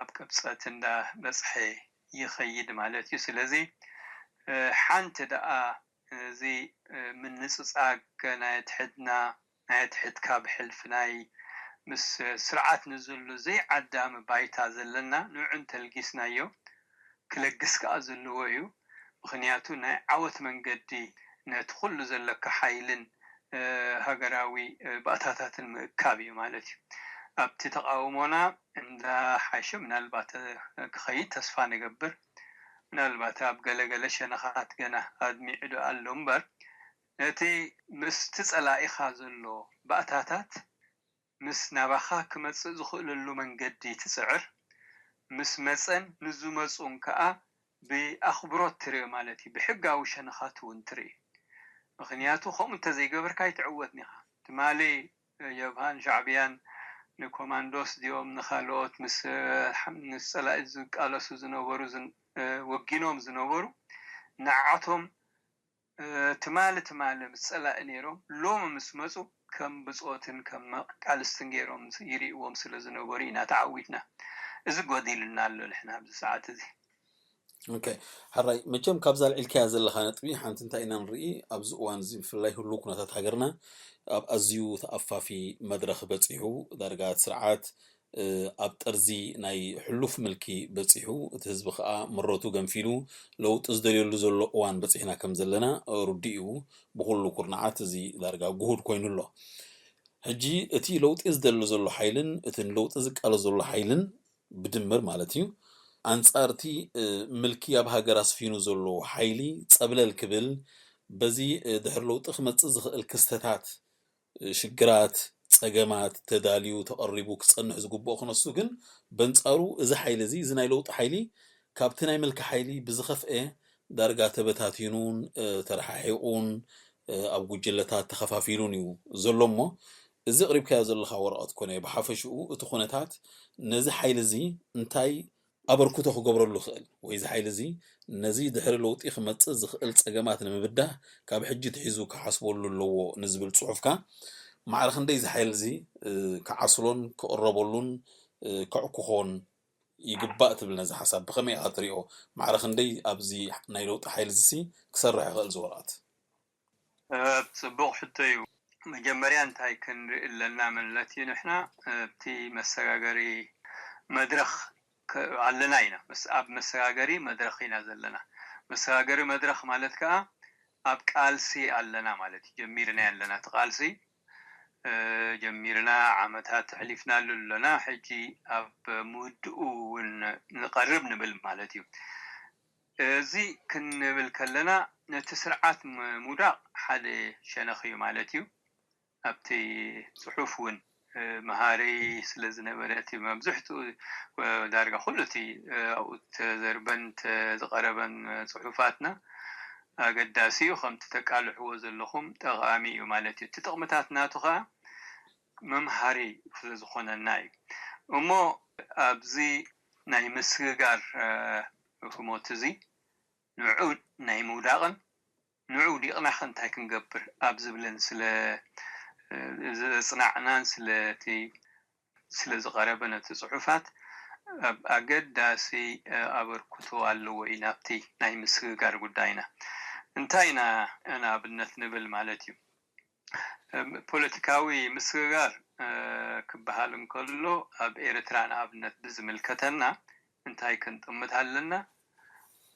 ኣብ ቅብጸት እንዳበጽሐ ይኸይድ ማለት እዩ። ስለዚ ሓንቲ ደኣ እዚ ምንጽጻግ ናይ ኣትሕትና፣ ናይ ኣትሕትካ ብሕልፊ ናይ ምስ ስርዓት ንዘሎ ዘይዓዳሚ ባይታ ዘለና ንዑ እንተልጊስናዮ ክለግስ ከኣ ዘለዎ እዩ። ምኽንያቱ ናይ ዓወት መንገዲ ነቲ ኩሉ ዘለካ ሓይልን ሃገራዊ ባእታታትን ምእካብ እዩ ማለት እዩ። ኣብቲ ተቃውሞና እንዳሓሸ ምናልባት ክኸይድ ተስፋ ንገብር። ምናልባት ኣብ ገለገለ ሸነኻት ገና ኣድሚዑ ዶ ኣሎ እምበር፣ ነቲ ምስቲ ጸላኢኻ ዘሎ ባእታታት ምስ ናባኻ ክመጽእ ዝኽእለሉ መንገዲ ትጽዕር። ምስ መጸን ንዝመጹን ከኣ ብኣኽብሮት ትርኢ ማለት እዩ። ብሕጋዊ ሸነኻት እውን ትርኢ። ምኽንያቱ ከምኡ እንተዘይገበርካ ኣይትዕወትን ኢኻ። ትማሊ ጀብሃን ሻዕብያን ንኮማንዶስ ድዮም ንኻልኦት ምስ፣ ምስ ጸላኢ ዝቃለሱ ዝነበሩ ዝን-፣ ወጊኖም ዝነበሩ ንዓቶም ትማሊ ትማሊ ምስ ጸላኢ ነይሮም፣ ሎሚ ምስ መጹ ከም ብጾትን ከም መቃልስትን ገይሮም ይርእይዎም ስለ ዝነበሩ ኢና ተዓዊትና። እዚ ጎዲሉና ኣሎ ንሕና ኣብዚ ሰዓት እዚ። ኦኬ፣ ሕራይ፣ መቸም ካብዛ ኣልዒልካያ ዘለኻ ነጥቢ ሓንቲ እንታይ ኢና ንርኢ፣ ኣብዚ እዋን እዚ ብፍላይ ህሉው ኩነታት ሃገርና ኣብ ኣዝዩ ተኣፋፊ መድረኽ በጺሑ፣ ዳርጋ እቲ ስርዓት ኣብ ጠርዚ ናይ ሕሉፍ ምልኪ በጺሑ፣ እቲ ህዝቢ ከኣ ምረቱ ገንፊሉ ለውጢ ዝደልየሉ ዘሎ እዋን በጺሕና ከም ዘለና ርዱእ እዩ። ብኹሉ ኩርናዓት እዚ ዳርጋ ግሁድ ኮይኑ ኣሎ። ሕጂ እቲ ለውጢ ዝደሊ ዘሎ ሓይልን እቲ ንለውጢ ዝቃለስ ዘሎ ሓይልን ብድምር ማለት እዩ፣ ኣንጻር እቲ ምልኪ ኣብ ሃገር ኣስፊኑ ዘሎ ሓይሊ ጸብለል ክብል፣ በዚ ድሕሪ ለውጢ ክመጽእ ዝኽእል ክስተታት ሽግራት፣ ጸገማት ተዳልዩ ተቐሪቡ ክጸንሕ ዝግብኦ ክነሱ ግን በንጻሩ እዚ ሓይሊ እዚ፣ እዚ ናይ ለውጢ ሓይሊ ካብቲ ናይ ምልኪ ሓይሊ ብዝኸፍኤ ዳርጋ ተበታቲኑን ተረሓሒቑን ኣብ ጉጅለታት ተኸፋፊሉን እዩ ዘሎ እሞ እዚ ኣቕሪብካዮ ዘለኻ ወረቐት ኮነ ብሓፈሽኡ እቲ ኩነታት ነዚ ሓይሊ እዚ እንታይ ኣበርክቶ ክገብረሉ ይኽእል ወይ እዚ ሓይሊ እዚ ነዚ ድሕሪ ለውጢ ክመጽእ ዝኽእል ጸገማት ንምብዳህ ካብ ሕጂ ትሒዙ ክሓስበሉ ኣለዎ ንዝብል ጽሑፍካ ማዕረ ክንደይ እዚ ሓይሊ እዚ ክዓስሎን ክቕረበሉን ከዕኩኾን ይግባእ ትብል ነዚ ሓሳብ ብኸመይ ኢኻ ትሪኦ? ማዕረ ክንደይ ኣብዚ ናይ ለውጢ ሓይሊ እዚ ክሰርሕ ይኽእል እዚ ወረቐት? ጽቡቕ ሕቶ እዩ። መጀመርያ እንታይ ክንርኢ ኣለና ማለት እዩ፣ ንሕና ኣብቲ መሰጋገሪ መድረኽ ኣለና ኢና። ኣብ መሰጋገሪ መድረኽ ኢና ዘለና። መሰጋገሪ መድረኽ ማለት ከዓ ኣብ ቃልሲ ኣለና ማለት እዩ። ጀሚርና ኣለና እቲ ቃልሲ ጀሚርና ዓመታት ኣሕሊፍናሉ ኣለና። ሕጂ ኣብ ምውድኡ እውን ንቐርብ ንብል ማለት እዩ። እዚ ክንብል ከለና ነቲ ስርዓት ምውዳቕ ሓደ ሸነኽ እዩ ማለት እዩ። ኣብቲ ጽሑፍ እውን መሃሪ ስለ ዝነበረ እቲ መብዝሕትኡ ዳርጋ ኩሉ እቲ ኣብኡ ተዘርበን ዝቐረበን ጽሑፋትና ኣገዳሲ እዩ። ከምቲ ተቃልሕዎ ዘለኹም ጠቓሚ እዩ ማለት እዩ። እቲ ጥቕምታት ናቱ ከዓ መምሃሪ ስለ ዝኾነና እዩ። እሞ ኣብዚ ናይ ምስግጋር ህሞት እዚ ንዑ ናይ ምውዳቕን ንዑ ውዲቕና ከ እንታይ ክንገብር ኣብ ዝብልን ስለ ዘጽናዕናን ስለቲ ስለ ዝቐረበ ነቲ ጽሑፋት ኣገዳሲ ኣበርክቶ ኣለዎ እዩ ናብቲ ናይ ምስግጋር ጉዳይና። እንታይ ኢና ንኣብነት ንብል ማለት እዩ። ፖለቲካዊ ምስግጋር ክበሃል እንከሎ ኣብ ኤርትራ ንኣብነት ብዝምልከተና እንታይ ክንጥምት ኣለና?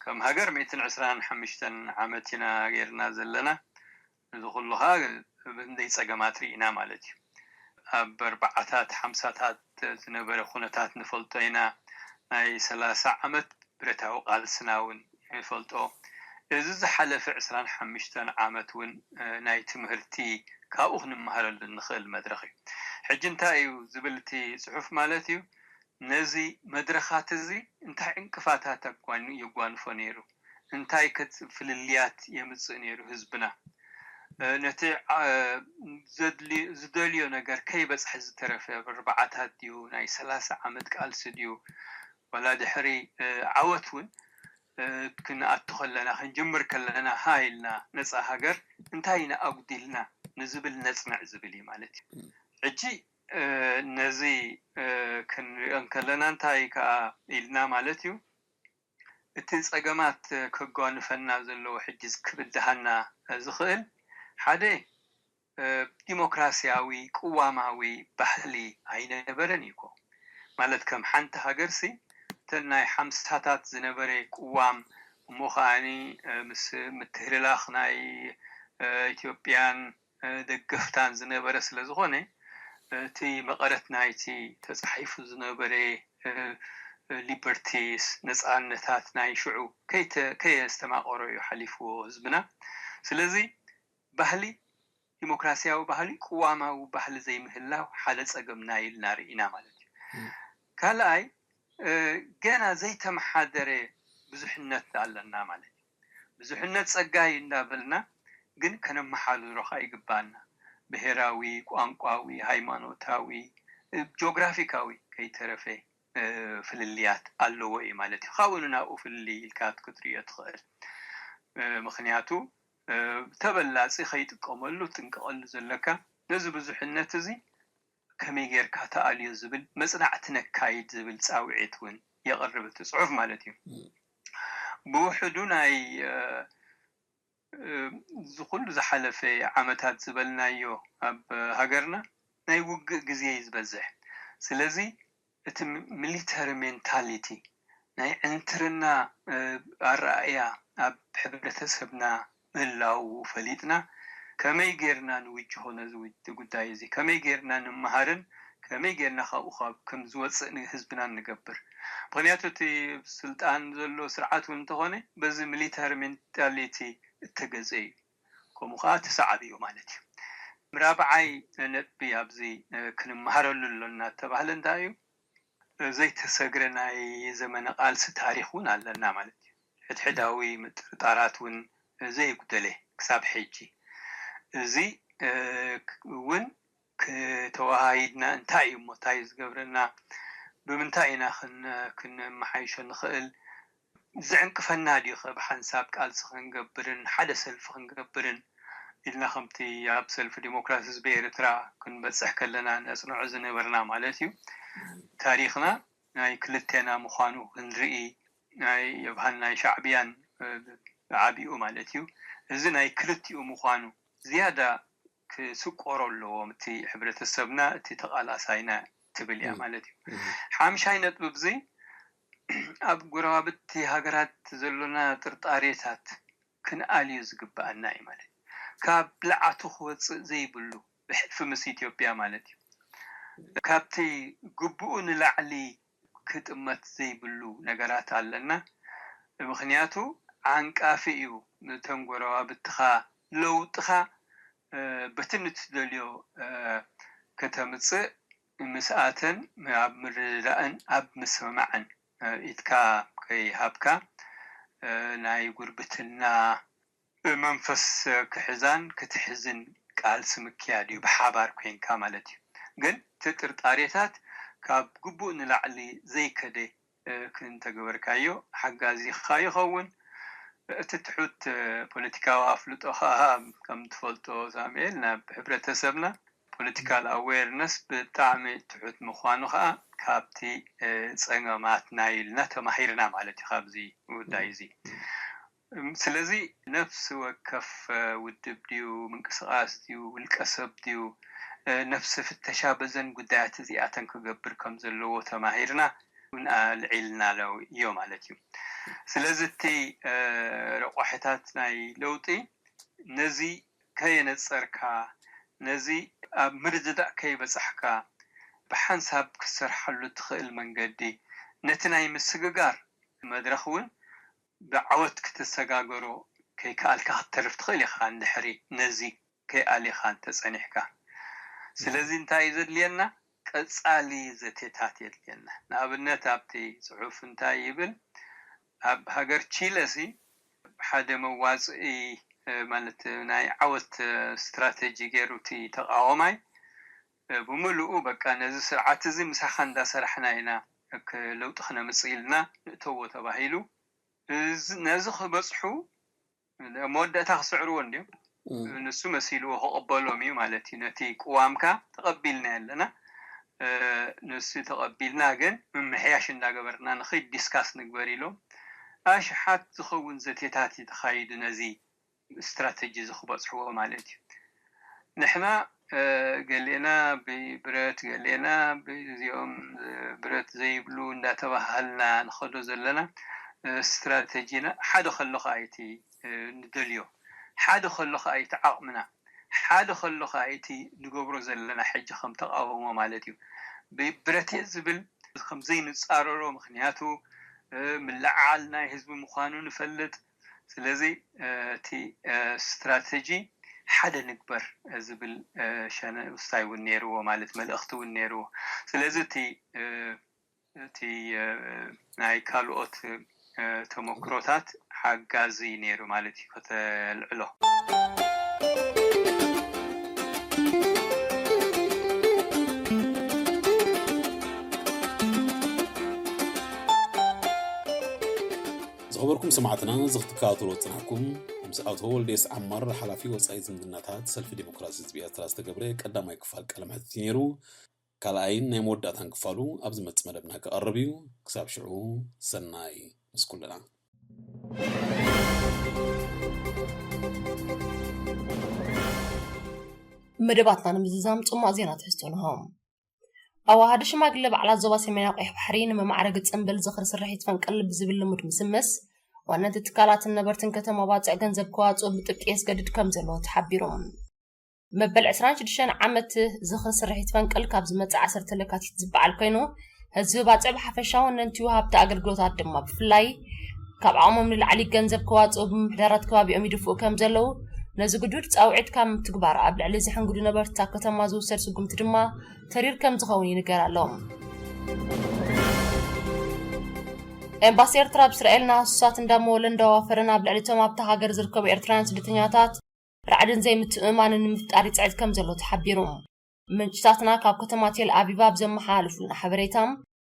ከም ሃገር ሚእትን ዕስራን ሓሙሽተን ዓመት ኢና ጌርና ዘለና። እዚ ኩሉ ከዓ ብእንደይ ጸገማት ርኢና ማለት እዩ። ኣብ ኣርባዓታት ሓምሳታት ዝነበረ ኩነታት ንፈልጦ ኢና። ናይ ሰላሳ ዓመት ብረታዊ ቃልስና እውን ንፈልጦ። እዚ ዝሓለፈ ዕስራን ሓሙሽተን ዓመት እውን ናይ ትምህርቲ ካብኡ ክንመሃረሉ እንኽእል መድረኽ እዩ። ሕጂ እንታይ እዩ ዝብል እቲ ጽሑፍ ማለት እዩ፣ ነዚ መድረኻት እዚ እንታይ ዕንቅፋታት የጓንፎ ነይሩ፣ እንታይ ከ ፍልልያት የምጽእ ነይሩ ህዝብና፣ ነቲ ዝደልዮ ነገር ከይበጽሐ ዝተረፈ ኣርባዓታት ድዩ፣ ናይ ሰላሳ ዓመት ቃልሲ ድዩ፣ ዋላ ድሕሪ ዓወት እውን ክንኣቱ ከለና ክንጅምር ከለና ሃ ኢልና ነፃ ሃገር እንታይ ኢና ኣጉዲልና ንዝብል ነፅንዕ ዝብል እዩ ማለት እዩ። ሕጂ ነዚ ክንሪኦ እንከለና እንታይ ከዓ ኢልና ማለት እዩ፣ እቲ ፀገማት ከጓንፈና ዘለዎ ሕጂ ክብድሃና ዝኽእል ሓደ ዲሞክራሲያዊ ቅዋማዊ ባህሊ ኣይነበረን እዩ እኮ። ማለት ከም ሓንቲ ሃገርሲ እተን ናይ ሓምሳታት ዝነበረ ቅዋም እሞ ከዓኒ ምስ ምትህልላኽ ናይ ኢትዮጵያን ደገፍታን ዝነበረ ስለ ዝኾነ እቲ መቐረት ናይቲ ተፃሒፉ ዝነበረ ሊበርቲስ ነፃነታት ናይ ሽዑ ከየስተማቐሮ እዩ ሓሊፍዎ ህዝብና። ስለዚ ባህሊ ዲሞክራሲያዊ ባህሊ ቅዋማዊ ባህሊ ዘይምህላው ሓደ ፀገምና ኢልና ርኢና ማለት እዩ። ካልኣይ ገና ዘይተመሓደረ ብዙሕነት ኣለና ማለት እዩ። ብዙሕነት ፀጋ እዩ እንዳበልና ግን ከነመሓድሮ ከዓ ይግባና። ብሄራዊ፣ ቋንቋዊ፣ ሃይማኖታዊ፣ ጂኦግራፊካዊ ከይተረፈ ፍልልያት ኣለዎ እዩ ማለት እዩ። ካብኡ ንናብኡ ፍልልይ ኢልካ ክትርእዮ ትኽእል። ምክንያቱ ተበላፂ ከይጥቀመሉ ጥንቀቐሉ ዘለካ ነዚ ብዙሕነት እዚ ከመይ ጌርካ ተኣልዮ ዝብል መፅናዕቲ ነካይድ ዝብል ፃውዒት እውን የቕርብ እቲ ፅሑፍ ማለት እዩ። ብውሕዱ ናይ እዚ ኩሉ ዝሓለፈ ዓመታት ዝበልናዮ ኣብ ሃገርና ናይ ውግእ ግዜ እዩ ዝበዝሕ። ስለዚ እቲ ሚሊተሪ ሜንታሊቲ ናይ ዕንትርና ኣረኣእያ ኣብ ሕብረተሰብና ምህላው ፈሊጥና ከመይ ጌርና ንውጅሆ ነዚ ጉዳይ እዚ ከመይ ጌርና ንመሃርን ከመይ ጌርና ካብኡ ካብ ከም ዝወፅእ ንህዝብና ንገብር። ምክንያቱ እቲ ስልጣን ዘሎ ስርዓት እውን እንተኾነ በዚ ሚሊተሪ ሜንታሊቲ እተገዘ እዩ። ከምኡ ከዓ እቲ ሰዓብ እዩ ማለት እዩ። ራብዓይ ነጥቢ ኣብዚ ክንመሃረሉ ኣሎና እተባህለ እንታይ እዩ? ዘይተሰግረ ናይ ዘመነ ቃልሲ ታሪኽ እውን ኣለና ማለት እዩ። ሕድሕዳዊ ምጥርጣራት እውን ዘየጉደለ ክሳብ ሕጂ። እዚ እውን ክተወሃሂድና እንታይ እዩ እሞ እንታይ እዩ ዝገብረና? ብምንታይ ኢና ክን- ክንመሓይሾ ንኽእል? ዝዕንቅፈና ድዩ ከ ብሓንሳብ ቃልሲ ክንገብርን ሓደ ሰልፊ ክንገብርን ኢልና ከምቲ ኣብ ሰልፊ ዲሞክራሲ ህዝቢ ኤርትራ ክንበፅሕ ከለና ነፅንዖ ዝነበርና ማለት እዩ። ታሪኽና ናይ ክልቴና ምዃኑ ክንርኢ ናይ የብሃን ናይ ሻዕብያን ዓቢኡ ማለት እዩ። እዚ ናይ ክልቲኡ ምዃኑ ዝያዳ ክስቆሮ ኣለዎም እቲ ሕብረተሰብና እቲ ተቓላሳይና ትብል እያ ማለት እዩ። ሓምሻይ ነጥቢ ብዚ ኣብ ጎረባብቲ ሃገራት ዘሎና ጥርጣሬታት ክንኣልዮ ዝግብኣና እዩ ማለት እዩ። ካብ ልዓቱ ክወፅእ ዘይብሉ ብሕልፊ ምስ ኢትዮጵያ ማለት እዩ። ካብቲ ግቡኡ ንላዕሊ ክጥመት ዘይብሉ ነገራት ኣለና። ምኽንያቱ ዓንቃፊ እዩ። ንተን ጎረባብትኻ ለውጥኻ በቲ ንትደልዮ ከተምፅእ ምስኣተን ኣብ ምርድዳእን ኣብ ምስምማዕን ኢድካ ከይሃብካ ናይ ጉርብትና መንፈስ ክሕዛን ክትሕዝን ቃልሲ ምክያድ እዩ፣ ብሓባር ኮይንካ ማለት እዩ። ግን እቲ ጥርጣሬታት ካብ ግቡእ ንላዕሊ ዘይከደ ክንተገበርካዮ ሓጋዚኻ ይኸውን። እቲ ትሑት ፖለቲካዊ ኣፍልጦ ከዓ ከም ትፈልጦ ሳሙኤል ናብ ሕብረተሰብና ፖለቲካል ኣዌርነስ ብጣዕሚ ትሑት ምዃኑ ከዓ ካብቲ ፀገማትና ኢልና ተማሂርና ማለት እዩ። ካብዚ ጉዳይ እዚ ስለዚ ነፍሲ ወከፍ ውድብ ድዩ ምንቅስቃስ ድዩ ውልቀ ሰብ ድዩ ነፍሲ ፍተሻ በዘን ጉዳያት እዚኣተን ክገብር ከም ዘለዎ ተማሂርና ኣልዒልና ዮ ማለት እዩ። ስለዚ እቲ ረቋሒታት ናይ ለውጢ ነዚ ከየነፀርካ ነዚ ኣብ ምርድዳእ ከይበፃሕካ ብሓንሳብ ክትሰርሓሉ ትኽእል መንገዲ ነቲ ናይ ምስግጋር መድረኽ እውን ብዓወት ክትሰጋገሮ ከይከኣልካ ክትተርፍ ትኽእል ኢኻ እንድሕሪ ነዚ ከይኣሊኻ እንተፀኒሕካ። ስለዚ እንታይ እዩ ዘድልየና? ቀፃሊ ዘቴታት የድልየና። ንኣብነት ኣብቲ ፅሑፍ እንታይ ይብል? ኣብ ሃገር ቺለ ሲ ሓደ መዋፅኢ ማለት ናይ ዓወት ስትራተጂ ገይሩ እቲ ተቃወማይ ብምሉኡ በቃ ነዚ ስርዓት እዚ ምሳኻ እንዳሰራሕና ኢና ለውጢ ክነምፅእ ኢልና ንእተዎ ተባሂሉ ነዚ ክበፅሑ መወዳእታ ክስዕርዎ እንዲዮም። ንሱ መሲልዎ ክቕበሎም እዩ ማለት እዩ። ነቲ ቅዋምካ ተቐቢልና ኣለና። ንሱ ተቐቢልና ግን ምምሕያሽ እንዳገበርና ንኽድ ዲስካስ ንግበር ኢሎም ኣሽሓት ዝኸውን ዘቴታት እዩ ተኻይዱ ነዚ ስትራተጂ እዚ ክበፅሕዎ ማለት እዩ። ንሕና ገሌና ብብረት ገሌና ብዚኦም ብረት ዘይብሉ እንዳተባሃልና ንኸዶ ዘለና ስትራተጂና ሓደ ከሎ ከኣይቲ ንደልዮ ሓደ ከሎ ከኣይቲ ዓቕምና ሓደ ከሎ ከኣይቲ ንገብሮ ዘለና ሕጂ ከም ተቃውሞ ማለት እዩ። ብብረት ዝብል ከም ዘይንፃረሮ ምክንያቱ ምልዓል ናይ ህዝቢ ምዃኑ ንፈልጥ። ስለዚ እቲ ስትራተጂ ሓደ ንግበር ዝብል ሸነ ውስታይ እውን ነይርዎ ማለት መልእኽቲ እውን ነይርዎ። ስለዚ እቲ እቲ ናይ ካልኦት ተመክሮታት ሓጋዚ ነይሩ ማለት እዩ ከተልዕሎ። ዝኸበርኩም ሰማዕትና እዚ ክትከታተሎ ዝፅናሕኩም ምስ ኣቶ ወልዴስ ዓማር ሓላፊ ወፃኢ ዝምድናታት ሰልፊ ዲሞክራሲ ህዝቢ ኤርትራ ዝተገብረ ቀዳማይ ክፋል ቃለ መሕትት እዩ ነይሩ። ካልኣይን ናይ መወዳእታን ክፋሉ ኣብ ዝመፅእ መደብና ክቐርብ እዩ። ክሳብ ሽዑ ሰናይ ምስ ኩልና። መደባትና ንምዝዛም ፅማቕ ዜና ትሕዝቶ ንሆ። ኣዋሃዲ ሽማግለ ባዕላት ዞባ ሰሜናዊ ቀይሕ ባሕሪ ንመማዕረጊ ፅምብል ዝኽሪ ስርሒት ፈንቅል ብዝብል ልሙድ ምስምስ ዋነንቲ ትካላትን ነበርትን ከተማ ባፅዕ ገንዘብ ከዋፅኡ ብጥብቂ የስገድድ ከም ዘለዎ ተሓቢሩ። መበል ዕስራን ሽዱሽተን ዓመት ዝኽሪ ስርሒት ፈንቅል ካብ ዝመፅእ ዓሰርተ ለካቲት ዝበዓል ኮይኑ ህዝቢ ባፅዕ ብሓፈሻ ወነንቲ ወሃብቲ ኣገልግሎታት ድማ ብፍላይ ካብ ዓቕሞም ንላዕሊ ገንዘብ ከዋፅኡ ብምሕደራት ከባቢኦም ይድፍኡ ከም ዘለዉ ነዚ ግዱድ ፃውዒት ካብ ምትግባር ኣብ ልዕሊ ዝሕንግዱ ነበርቲ እታ ከተማ ዝውሰድ ስጉምቲ ድማ ተሪር ከም ዝኸውን ይንገር ኣሎ። ኤምባሲ ኤርትራ ኣብ እስራኤል ንሃሱሳት እንዳመወለ እንዳዋፈረን ኣብ ልዕሊ እቶም ኣብታ ሃገር ዝርከቡ ኤርትራውያን ስደተኛታት ራዕድን ዘይምትእምማንን ንምፍጣር ይጽዕት ከም ዘሎ ተሓቢሩ። ምንጭታትና ካብ ከተማ ቴል ኣቪቭ ኣብ ዘመሓላለፉልና ሓበሬታ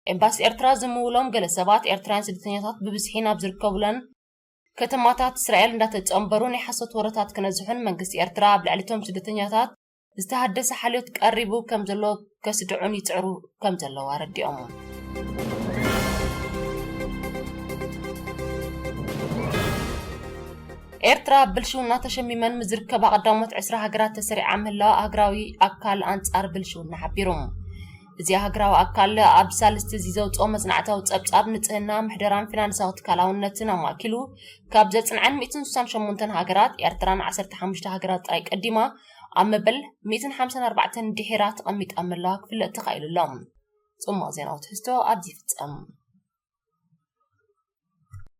ኤምባሲ ኤርትራ ዝምውሎም ገለ ሰባት ኤርትራውያን ስደተኛታት ብብዝሒ ናብ ዝርከቡለን ከተማታት እስራኤል እንዳተጸንበሩ ናይ ሓሶት ወረታት ክነዝሑን መንግስቲ ኤርትራ ኣብ ልዕሊ እቶም ስደተኛታት ዝተሃደሰ ሓልዮት ቀሪቡ ከም ዘሎ ከስድዑን ይጽዕሩ ከም ዘለዉ ኣረዲኦም። ኤርትራ ብልሽውና ተሸሚመን ምዝርከባ ቀዳሞት ዕስራ ሃገራት ተሰሪዓ ምህላዋ ኣህግራዊ ኣካል ኣንጻር ብልሽውና ሓቢሩ። እዚ ሃገራዊ ኣካል ኣብ ሳልስቲ እዚ ዘውፅኦ መፅናዕታዊ ፀብፃብ ንፅህና፣ ምሕደራን ፊናንሳዊ ትካላውነትን ኣማኪሉ ካብ ዘፅንዐን ሚእትን ስሳን ሸሞንተን ሃገራት ኤርትራን ዓሰርተ ሓሙሽተ ሃገራት ጥራይ ቀዲማ ኣብ መበል ሚእትን ሓምሳን ኣርባዕተን ድሒራ ተቐሚጣ ምህላዋ ክፍለጥ ተኻኢሉ ኣሎ። ጽማቕ ዜና ትሕዝቶ ኣብዚ ይፍጸም።